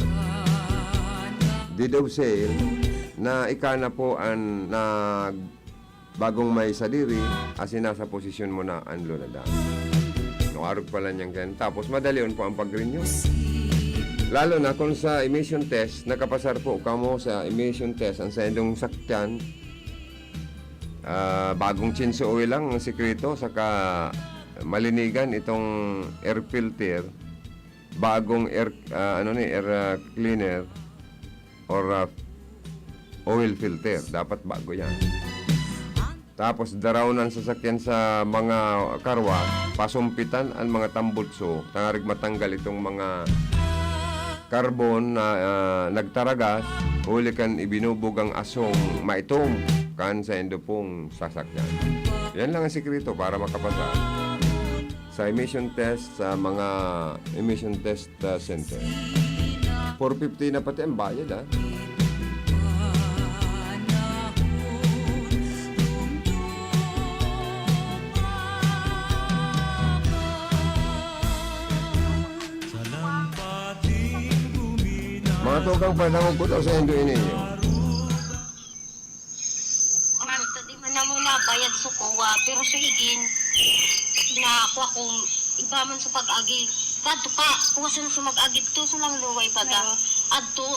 deed of sale na ika na po ang nag-, bagong may sadiri, asin nasa posisyon mo na an lunadan. No, arog pala niyan kayan. Tapos, madalion po ang pag-renew. Lalo na kung sa emission test, nakapasar po kamo sa emission test, ang saindong sakyan, ah, bagong chinso oil lang ang sikreto, saka malinigan itong air filter, bagong air, ah, ano ni, air, ah, cleaner or, ah, oil filter. Dapat bago yan. Tapos, darawnan sasakyan sa mga karwa, pasumpitan ang mga tambutso, tangarig matanggal itong mga karbon na, ah, nagtaragas, huli kan ibinubugang asong maitom kan saindo pong sasakyan. Yan lang ang sikreto para makapasa sa emission test, sa mga emission test, ah, center. Four fifty na pati ang bayad, ah. Mga tugang, padangog ko daw sa indo ini. Ma'am, di man namo nabayad sa kuwa, pero sa igin, na kuwa kung iba man sa pag-agi. Kadto pa, kuwa sa, sa mag-agi to, sa lang luway baga. Oo. Adto,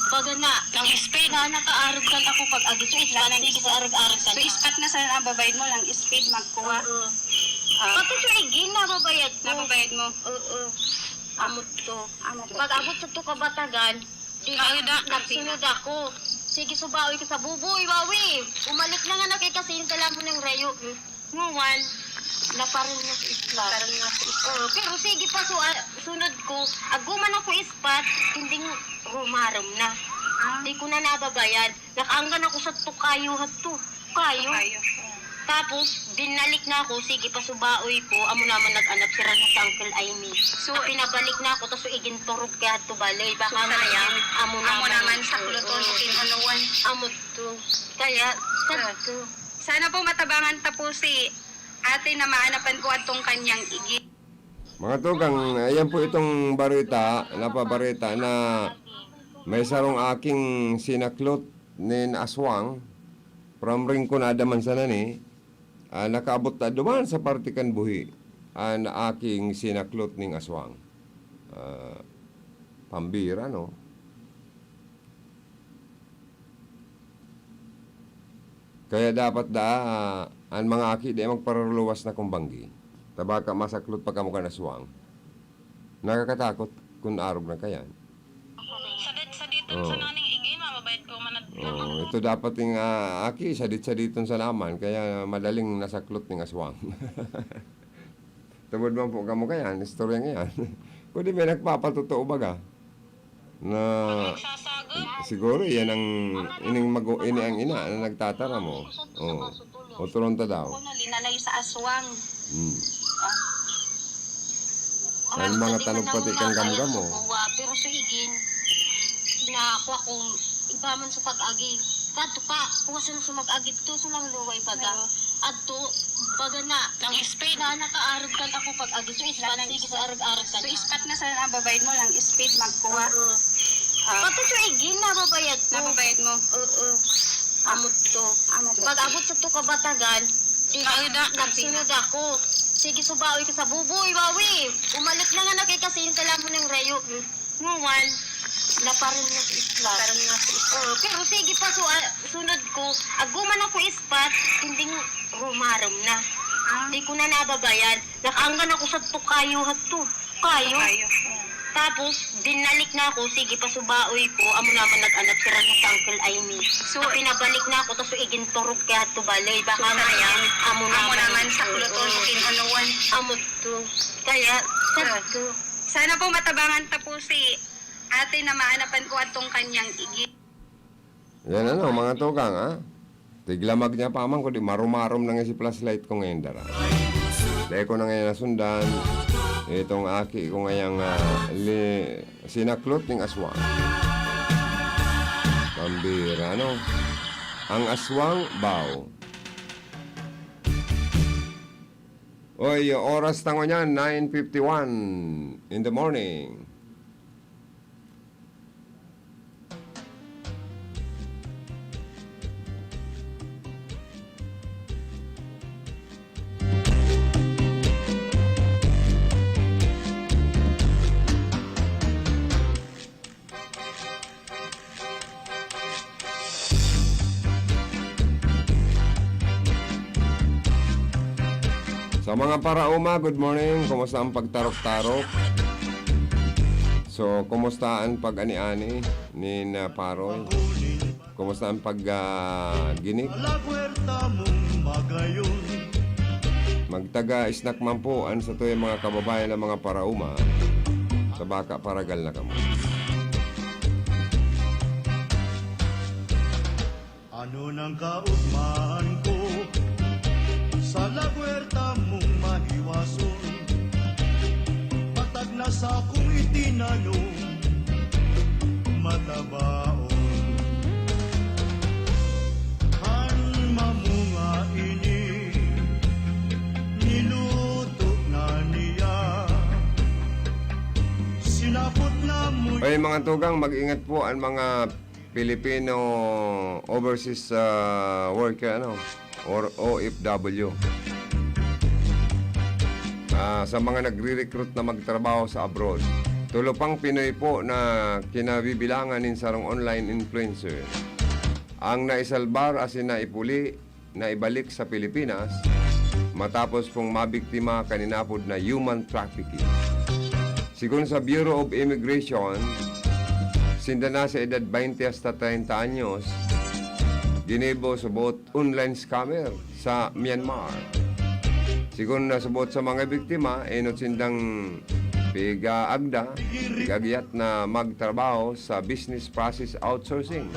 baga na. Lang speed. Na nakaarog kan ako pag-agi. So, ispat, sige, sa arog-arog kan. So, ispat na sa nababayad mo, lang speed, magkuha. Oo. Ah. Pati sa igin, nababayad ko. Nababayad mo? Oo. Amo to. Amo to. Pag-abot sa to kabatagan, di, Ay, da, nagsunod ako. Sige, subaoy ka sa buboy, bawi. Umalik na nga na kay kasi yung dala mo ng rayo. Nguwan, laparin mo sa ispat. Laparin mo sa ispat. Oo, pero sige pa, so, ah, sunod ko, aguman ako ispat, hindi rumarom na. Ah. Di ko na nababayad. Nakaanggan ako sa tukayo hato. Kayo? Tukayo. Tapos, binalik na ako, sige, pasubaoy ko, amo naman nag-anap sira sa Uncle Aimee. So, na pinabalik na ako, tas igin turog kaya to balay. Baka so, maya, amo amo naman, naman sa kluton, oo. Kinunuan. Amo to. Kaya, Ah. Kadto. Sana po matabangan ta po si ate na maanapan po atong kanyang igin. Mga tugang, ayan po itong barita, napabarita na may sarong aking sinaklot nin aswang from Rinconada man sana ni, ah, nakaabot na duman sa parte kan buhi an aking sinaklot ning aswang. Ah, pambira, no? Kaya dapat daa, ah, an mga aki di magpararuluwas na kung banggi. Ta baka masaklot pa kamo kan aswang. Nakakatakot kun arog na kayan. Sa dit-, sa diton Oo. Sa naning igin, mababayad ko man ad-, Oo, ito dapat yung, ah, aki, sa dit-, sa diton sa naman, kaya madaling nasaklot ning aswang. Tubod man po kamo kayan, istorya nga yan. Kundi may nagpapatotoo baga. Na Nagsasagol. Siguro yan ang ining magu-, ini ang ina na nagtataram, oh. Oh. Otoron ta daw. Ako na linalay sa aswang. Hmm. Ah. Ang mga tanog pati kang gamgam, oh. Kuwa, pero sa igin, na ako akong iba man sa pag-agi. Kadto pa, kuwa sa, sa mag-agi, to sa lang luway baga. Adto, baga na. Lang speed. Na nakaarog kan ako pag-agi. So, ispat, sige, sa arog-arog kan. So, ispat na sa nababayad mo, lang speed, magkuha. Oo. Ah. Pati sa igin, nababayad ko. Nababayad mo? Oo. Amo to. Amo to. Pag-abot sa to kabatagan, di, Ay, da, nagsunod ako. Sige, subaoy ka sa buboy, bawi. Umalik na nga na kay kasi yung dala mo ng rayo. Nguwan, laparin mo sa ispat. Laparin mo sa ispat. Oo, pero sige pa, so, ah, sunod ko, aguman ako ispat, hindi rumarom na. Ah. Di ko na nababayad. Nakaanggan ako sa tukayo hato. Kayo? Kayo. Tapos, binalik na ako, sige, pasubaoy ko, amo naman nag-anak si Rani sa Uncle Aimee. So, so, pinabalik na ako, tapos igin turog kaya to balay. Baka so, naman, amo amo naman. Naman sa Pluton, oo. Kinunuan. Amo to. Kaya, sad to. Sana po matabangan ta po si ate na maanapan po atong kanyang igi. Yan ano, mga tugang, ha? Tiglamag niya pa man, kundi marumarom na nga si flashlight ko ngayon, dara. Dai ko na ngayon nasundan. Itong aki ko ngayang, ah, li-, sinaklot ning aswang. Pambira, no? Ang aswang, baw. Oy, oras tango niyan, nine fifty-one in the morning. Sa mga paraoma, good morning. Kumusta ang pagtarok-tarok? So, kumusta ang pag-ani-ani ni na Paroy? Kumusta ang pag, ah, ginik? Magtaga-snack man po an satuyang mga kababayan na mga paraoma sa baka paragal na kamo. Ano nang kaugmahan ko sa lagwerta mong mahiwason? Patag na sakong itinanom, matabaon. An mamunga ini, niluto na niya. Sinapot na mo. Ay, mga tugang, mag-ingat po ang mga Filipino overseas, ah, worker, ano, or O F W. Ah, sa mga nagre-recruit na magtrabaho sa abroad, tulo pang Pinoy po na kinabibilangan nin sarong online influencer ang naisalbar asin naipuli na ibalik sa Pilipinas matapos pong mabiktima kan inapod na human trafficking. Sigon sa Bureau of Immigration, sinda na sa edad baynte hasta treinta anyos, ginibo subot online scammer sa Myanmar. Sigon na subot sa mga biktima, enot sindang pigaagda, pigagyat na magtrabaho sa business process outsourcing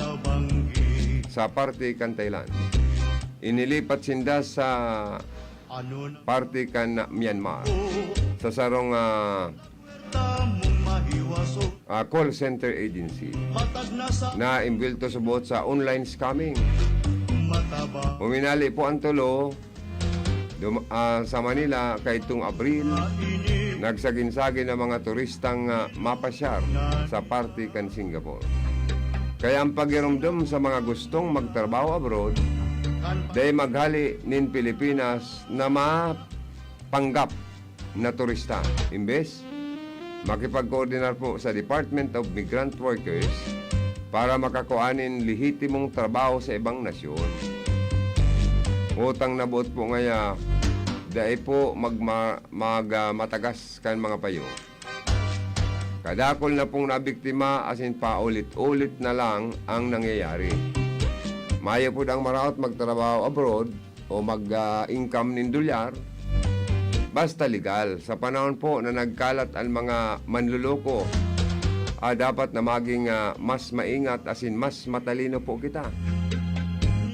sa parte kan Thailand. Inilipat sinda sa parte kan Myanmar, sa sarong, ah, ah, call center agency na imbwelto subot sa online scamming. Huminali po ang tulo, dum-, ah, sa Manila kaidtong Abril, nagsagin-sagin ang mga turistang, ah, mapasyar sa parte kan Singapore. Kaya ang pagiromdom sa mga gustong magtrabaho abroad, dai maghale nin Pilipinas na mapanggap na turista. Imbes, makipagkoordinar po sa Department of Migrant Workers para makakua nin lehitimong trabaho sa ibang nasyon. Utang na boot po ngaya, dai po magma-, mag-, ah, matagas kan mga payo. Kadakul na pong nabiktima asin paulit-ulit na lang ang nangyayari. Mayo po dang maraot magtrabaho abroad o mag, ah, income nin dolyar, basta legal. Sa panahon po na nagkalat ang mga manloloko, ah, dapat na maging, ah, mas maingat asin mas matalino po kita.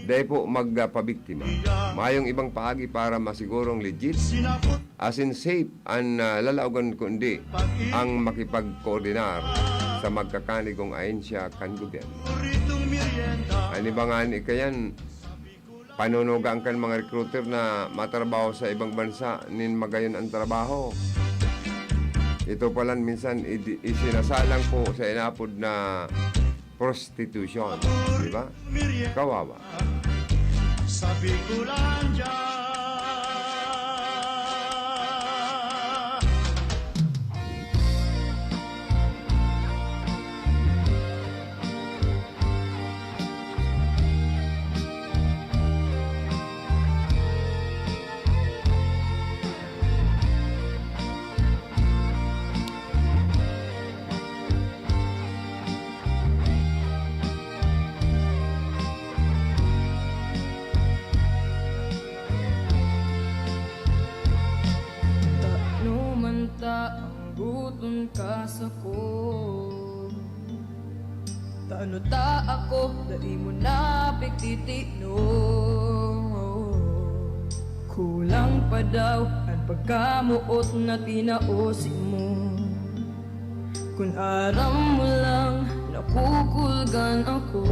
Dai po magpabiktima. Mayong ibang paagi para masigurong legit asin safe an, ah, lalaogan kundi ang makipagkoordinar sa magkakanigong ahensya kan gobyerno. An iba ngani kayan, panunugaan kan mga recruiter na matrabaho sa ibang bansa nin magayon an trabaho. Ito palan minsan idi-, isinasalang po sa inapod na prostitution, di ba? Kawawa. Sa Bicolandia. Ako, tano ta ako, dai mo na pigtitino. Kulang pa daw an pagkamoot na tinao simo. Kun aram mo lang, nakukulgan ako.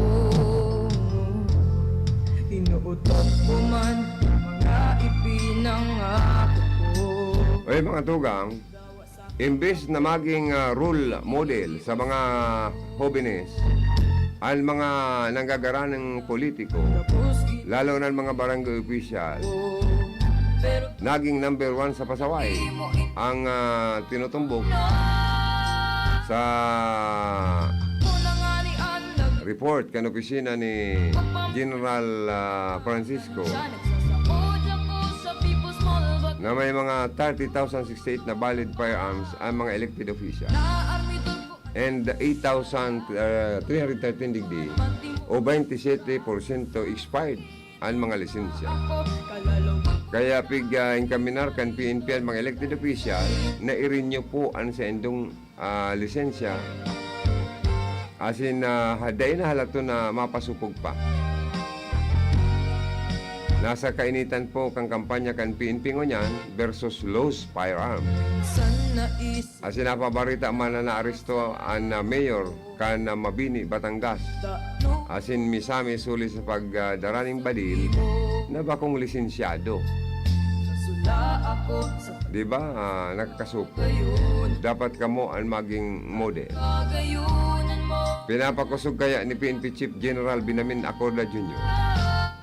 Inuutot ko man ang mga ipinangako ko. Oy, mga tugang, imbes na maging, ah, role model sa mga hobenes, ang mga nanggagaranang politiko, lalo na ang mga barangay official, naging number one sa pasaway ang, ah, tinutumbok sa report kan opisina ni General, ah, Francisco na may mga thirty thousand sixty-eight na valid firearms ang mga elected official and eight thousand, ah, three hundred thirteen digdi o twenty-seven porsyento expired ang mga lisensya. Kaya pig, ah, enkaminar kan P N P ang mga elected official na i-renew po ang saindong, ah, lisensya. Asin, ah, dai na halaton na mapasupog pa. Nasa kainitan po kan kampanya kan P N P ngunyan versus loose firearm. Asin napabarita man na naaresto an, ah, mayor kan, ah, Mabini, Batangas. Asin misamis huli sa pag, ah, dara nin badil na bakong lisensyado. Di ba? Ah, nakakasupog. Dapat kamo an maging model. Pinapakosog kaya ni P N P Chief General Benjamin Acorda Junior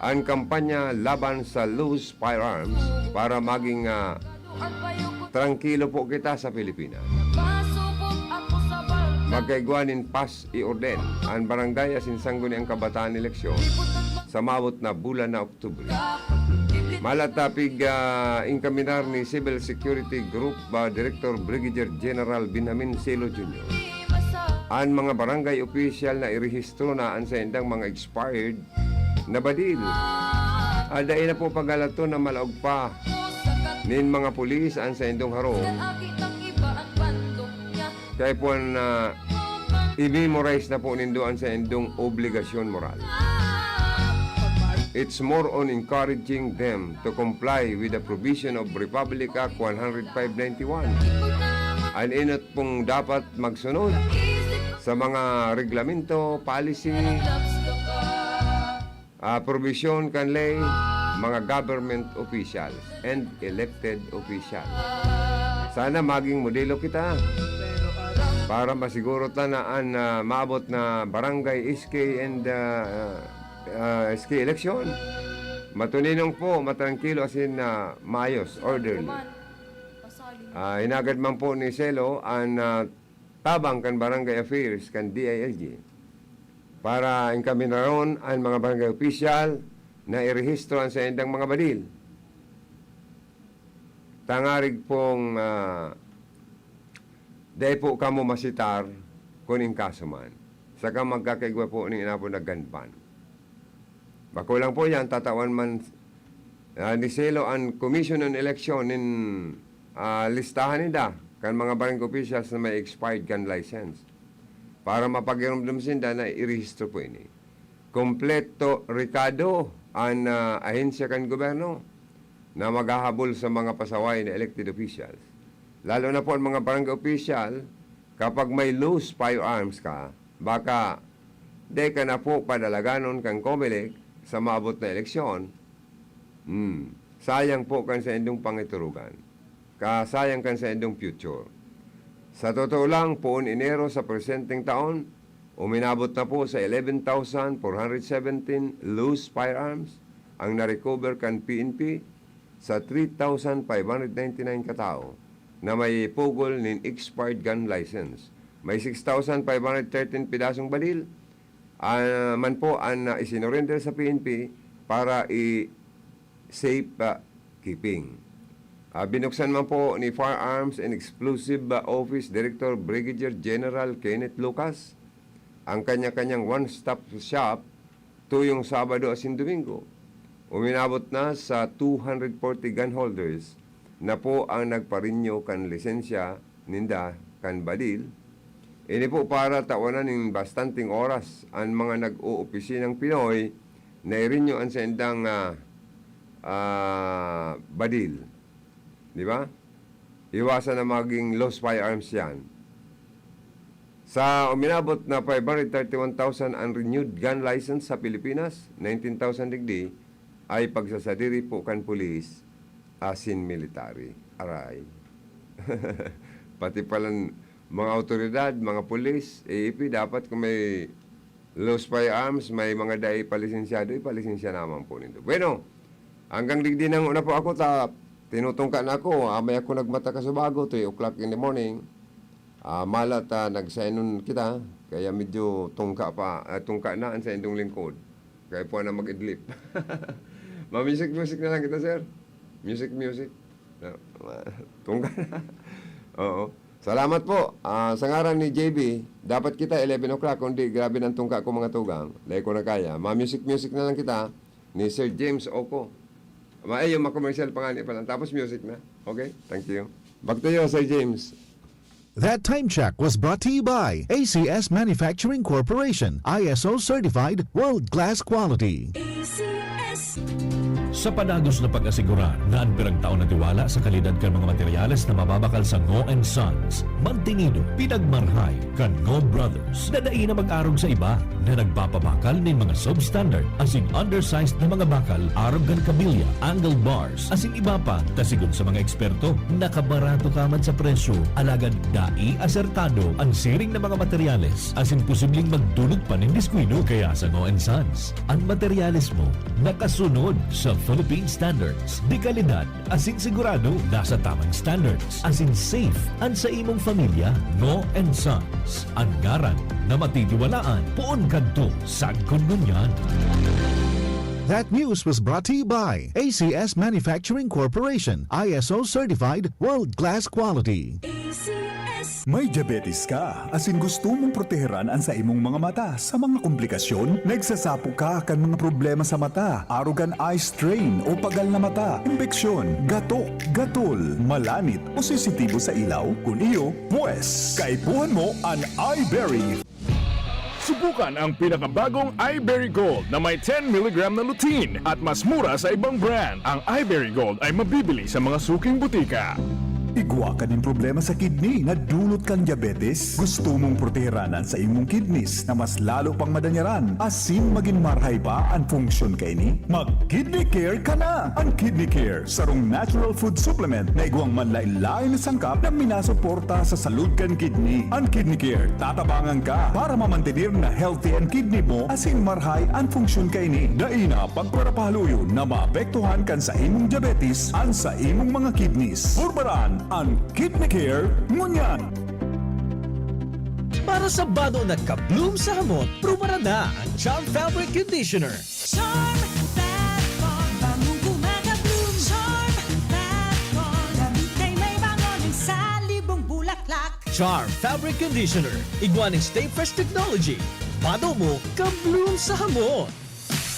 ang kampanya laban sa loose firearms para maging, ah, trangkilo po kita sa Pilipinas. Magkaigwa nin paz y orden an barangay asin sangguniang kabataan eleksyon sa maabot na bulan na Oktubre. Malatapig, ah, enkaminar ni Civil Security Group, ah, Director Brigadier General Benjamin Selo Junior an mga barangay opisyal na irehistro na an saindang mga expired na badil. Ah, dai na po paghalaton na malaog pa nin mga pulis an saindong harong. Kaya po na i-memorize na po nindo an saindong obligasyon moral. It's more on encouraging them to comply with the provision of Republic Act one hundred five ninety-one. An enot pong dapat magsunod sa mga reglamento, policy, ah, probisyon kan ley, mga government officials and elected officials. Sana maging modelo kita para masiguro ta na an, ah, maabot na barangay S K and, ah, ah, S K election, matuninong po, matrangkilo, asin, ah, maayos, orderly. Ah, hinagad man po ni Selo an, ah, tabang kan Barangay Affairs kan D I L G para enkaminar an mga barangay opisyal na irehistro an saindang mga badil. Tangarig pong, ah, dai po kamo masitar kun in kaso man. Saka magkakaigwa po nin inapod na gun ban. Bako lang po yan, tatawan man, ah, ni Selo an Commission on Election nin, ah, listahan ninda kan mga barangay officials na may expired gun license para mapagiromdom sinda na irehistro po ini. Kompleto rekado an, ah, ahensya kan gobyerno na maghahabol sa mga pasaway na elected officials. Lalo na po ang mga barangay official, kapag may loose firearms ka, baka di ka na po padalaganon kan Comelec sa maabot na eleksyon. Hmm. Sayang po kan saindong pangiturugan. Kasayang kan saindong future. Sa totoo lang, poon Enero sa presenteng taon, uminabot na po sa eleven thousand four hundred seventeen loose firearms ang na-recover kan P N P sa three thousand five hundred ninety-nine katao na may pugol nin expired gun license. May six thousand five hundred thirteen pedasong badil, ah, man po an, ah, isinurrender sa P N P para i-safe, ah, keeping. Ah, binuksan man po ni Firearms and Explosive, ah, Office Director Brigadier General Kenneth Lucas ang kanya-kanyang one-stop shop tuyong Sabado asin Domingo. Uminabot na sa two hundred forty gun holders na po ang nagparinyo kan lisensya ninda kan badil Ini po para tawanan nin bastanteng oras an mga nag-oopisinang Pinoy na irinyo an saindang, ah, ah, badil. Di ba? Iwasan na maging loose firearms yan. Sa uminabot na five hundred thirty-one thousand unrenewed gun license sa Pilipinas, nineteen thousand digdi ay pagsasadiri po kan pulis asin military. Aray. Pati palan mga awtoridad, mga pulis, A A P, dapat kung may loose firearms, may mga dai palisensyado, ipalisensya naman po nindo. Bueno, hanggang digdi na nguna po ako ta tinutungka na ako. Amay ako nagmata kasubago, three o'clock in the morning. Ah, mala ta nagsainon kita, kaya medyo tungka pa, ah, tungka na an saindong lingkod. Kaya po na mag-idlip. Mamusik-musik na lang kita, sir. Music, music. No, tungka na. Oo. Salamat po. Ah, sa ngaran ni J B, dapat kita eleven o'clock, kundi grabe ng tungka ko, mga tugang. Dahil ko na kaya. Ma-music-music na lang kita ni Sir James Oco. Ma-, ay, yung ma-commercial pa nga ni pala. Tapos music na. Okay? Thank you. Back to you, Sir James. That time check was brought to you by A C S Manufacturing Corporation, I S O certified, world-class quality. A C S. Sa padagos na pag-asigurar na an pirang taon na tiwala sa kalidad kan mga materyales na mababakal sa Ngo and Sons, mantinido, pinagmarhay kan Ngo Brothers na dai na mag-arog sa iba na nagpapabakal nin mga substandard asin undersized na mga bakal arog kan kabilya, angle bars, asin iba pa, ta sigon sa mga eksperto, nakabarato ka man sa presyo, alagad dai asertado an siring na mga materyales, asin posibleng magdulot pa nin diskuido. Kaya sa Ngo and Sons, an materyales mo nakasunod sa Philippine standards, de kalidad, asin sigurado nasa tamang standards, asin safe an sa imong pamilya. Ngo and Sons, an ngaran na matitiwalaan poon kadto sagkod ngunyan. That news was brought to you by A C S Manufacturing Corporation, I S O certified, world-class quality. A C S. May diabetes ka, asin gusto mong proteheran an sa imong mga mata sa mga komplikasyon? Nagsasapo ka kan mga problema sa mata, arog kan eye strain o pagal na mata, impeksyon, gatok, gatol, malanit o sensitibo sa ilaw? Kun iyo, pwes, kaipuhan mo an Eyeberry. Subukan ang pinakabagong Eyeberry Gold na may ten milligram na lutein at mas mura sa ibang brand. Ang Eyeberry Gold ay mabibili sa mga suking butika. Igwa ka nin problema sa kidney na dulot kan diabetes? Gusto mong proteheran an sa imong kidneys na mas lalo pang madanyaran asin magin marhay pa an funksyon kaini? Mag-Kidney Care ka na! An Kidney Care, sarong natural food supplement na igwang manlaen-laen na sangkap na minasuporta sa salud kan kidney. An Kidney Care tatabangan ka para mamantener na healthy an kidney mo asin marhay an funksyon kaini. Dai na pagparapahaluyon na maapektuhan kan sa imong diabetes an sa imong mga kidneys. Purbaran an Kidney Care ngunyan! Para sa bado na ka-bloom sa hamot, prubaran na ang Charm Fabric Conditioner. Charm Fat Bar, bangong gumagabloom. Charm Fat Bar, damit ay may bango ng salibong bulaklak. Charm Fabric Conditioner, igwa nin Stay Fresh Technology. Bado mo, ka-bloom sa hamot.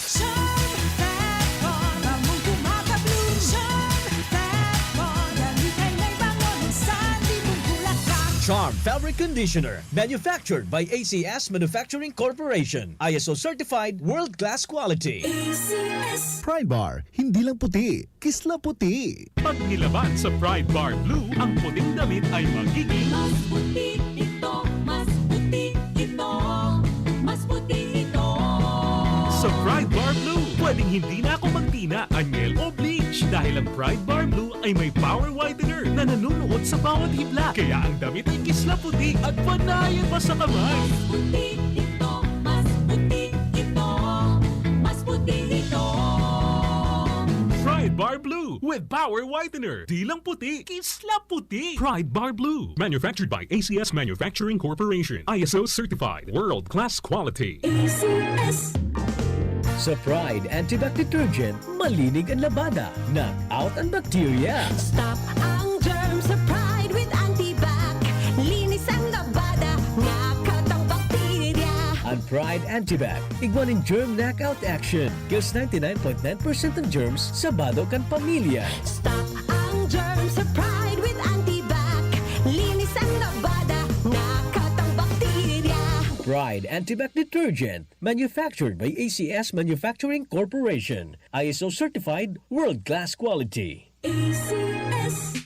Charm Fat Bar, bangong gumagabloom. Charm Fat Bar, damit ay may bango ng salibong bulaklak. Charm Fabric Conditioner, manufactured by A C S Manufacturing Corporation. I S O certified, world-class quality. A C S. Pride Bar, hindi lang puti, kisla puti. Pag nilaban sa Pride Bar Blue, ang puting damit ay magiging mas puti ito, mas puti ito, mas puti ito. Sa Pride Bar Blue, pwedeng hindi na ako magtina, anyel o bleach dahil ang Pride Bar Blue ay may power whitener na nanunuot sa bawat hibla. Kaya ang damit ay kisla puti at panayan pa sa kamay. Mas puti ito, mas puti ito, mas puti ito. Pride Bar Blue with power whitener. Di lang puti, kisla puti. Pride Bar Blue. Manufactured by A C S Manufacturing Corporation. I S O certified. World class quality. A C S. Sa Pride Antibac Detergent, malinig an labada, knock out an bacteria. Stop ang germ sa Pride with Antibac. Linis ang labada, knock out ang bakterya. An Pride Antibac, igwa nin germ knockout action. Kills ninety-nine point nine percent ng germs sa bado kan pamilya. Stop ang germ sa Pride with Antibac. Linis ang labada, knock out ang bakterya. Pride Antibac Detergent, manufactured by A C S Manufacturing Corporation, I S O certified, world-class quality. A C S.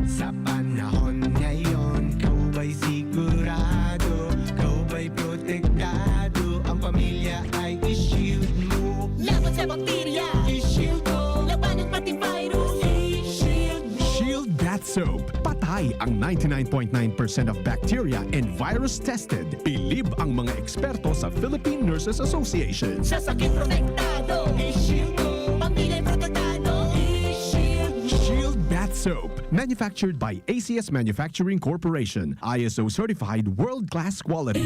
Sa panahon ngayon, ikaw ba'y sigurado? Ikaw ba'y protektado? Ang pamilya ay i-shield mo. Laban sa bakterya, i-shield mo. Labanan pati virus, i-shield mo. Shield Bath Soap. Patay ang ninety-nine point nine percent of bacteria and virus tested. Bilib ang mga eksperto sa Philippine Nurses Association. Sa sakit protektado, i-shield mo. Pamilya protektado, i-shield mo. Shield Bath Soap. Manufactured by A C S Manufacturing Corporation. I S O certified, world-class quality.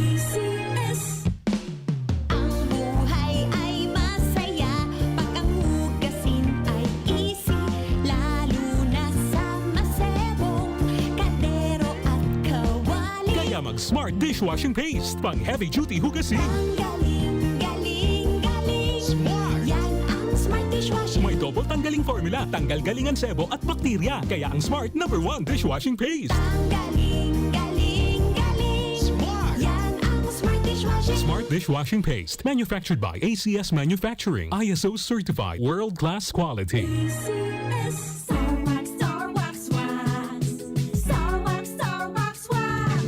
Ang buhay ay masaya pag ang hugasin ay easy, lalo na sa masebong kaldero at kawali. Kaya mag Smart Dishwashing Paste, pang heavy duty hugasin. Ang galing, galing, galing. Smart! Yan ang Smart Dishwashing. May double tanggaling formula, tanggal galing ang sebo at bakterya. Kaya ang Smart number one dishwashing paste. Ang galing, galing, galing. Smart! Yan ang Smart Dishwashing. Smart Dishwashing Paste, manufactured by A C S Manufacturing, I S O certified, world-class quality. Star Wax, Star Wax, Wax. Star Wax, Star Wax, Wax.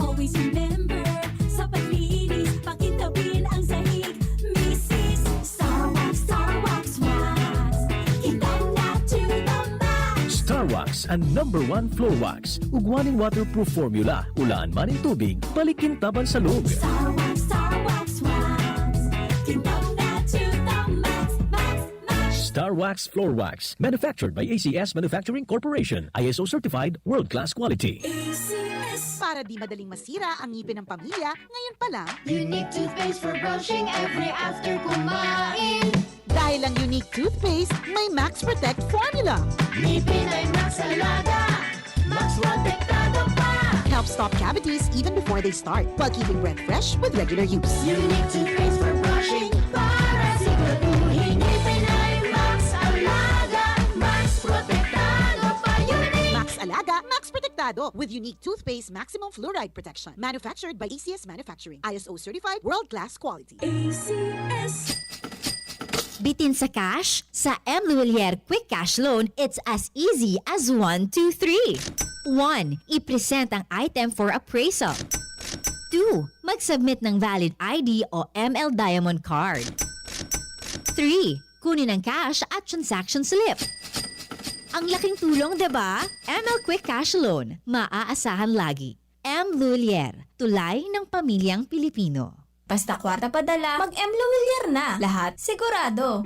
Always remember, sa paglinis, pakintabin ang sahig. Misis, Star Wax, Star Wax, Wax. Kintab na to the max. Star Wax, ang number one floor wax. Ugwa nin waterproof formula. Ulaan man nin tubig, balik kintaban sa log. Star Wax, Star Wax, Wax. Kintab na to the max, max, max. Star Wax Floor Wax, manufactured by A C S Manufacturing Corporation, I S O certified, world-class quality. A C S. Para di madaling masira ang ngipin ng pamilya, ngayon pa lang, Unique toothpaste for brushing every after kumain. Dahil ang Unique Toothpaste may Max Protect Formula. Ngipin ay Max Alaga, Max Protektado pa. Helps stop cavities even before they start, while keeping breath fresh with regular use. Unique toothpaste for brushing para siguraduhin ngipin ay Max Alaga, Max Protektado pa. Unique! Max Alaga, Max Protektado with Unique Toothpaste Maximum Fluoride Protection. Manufactured by A C S Manufacturing. I S O certified, world-class quality. A C S. Bitin sa cash? Sa M Luwilier Quick Cash Loan, it's as easy as one, two, three. One, i-present ang item for appraisal. Two, mag-submit ng valid I D o M L Diamond Card. Three, kunin ang cash at transaction slip. Ang laking tulong, di ba? M L Quick Cash Loan, maaasahan lagi. M Luwilier, tulay ng pamilyang Pilipino. Basta kwarta padala, mag-M Luwilier na. Lahat sigurado.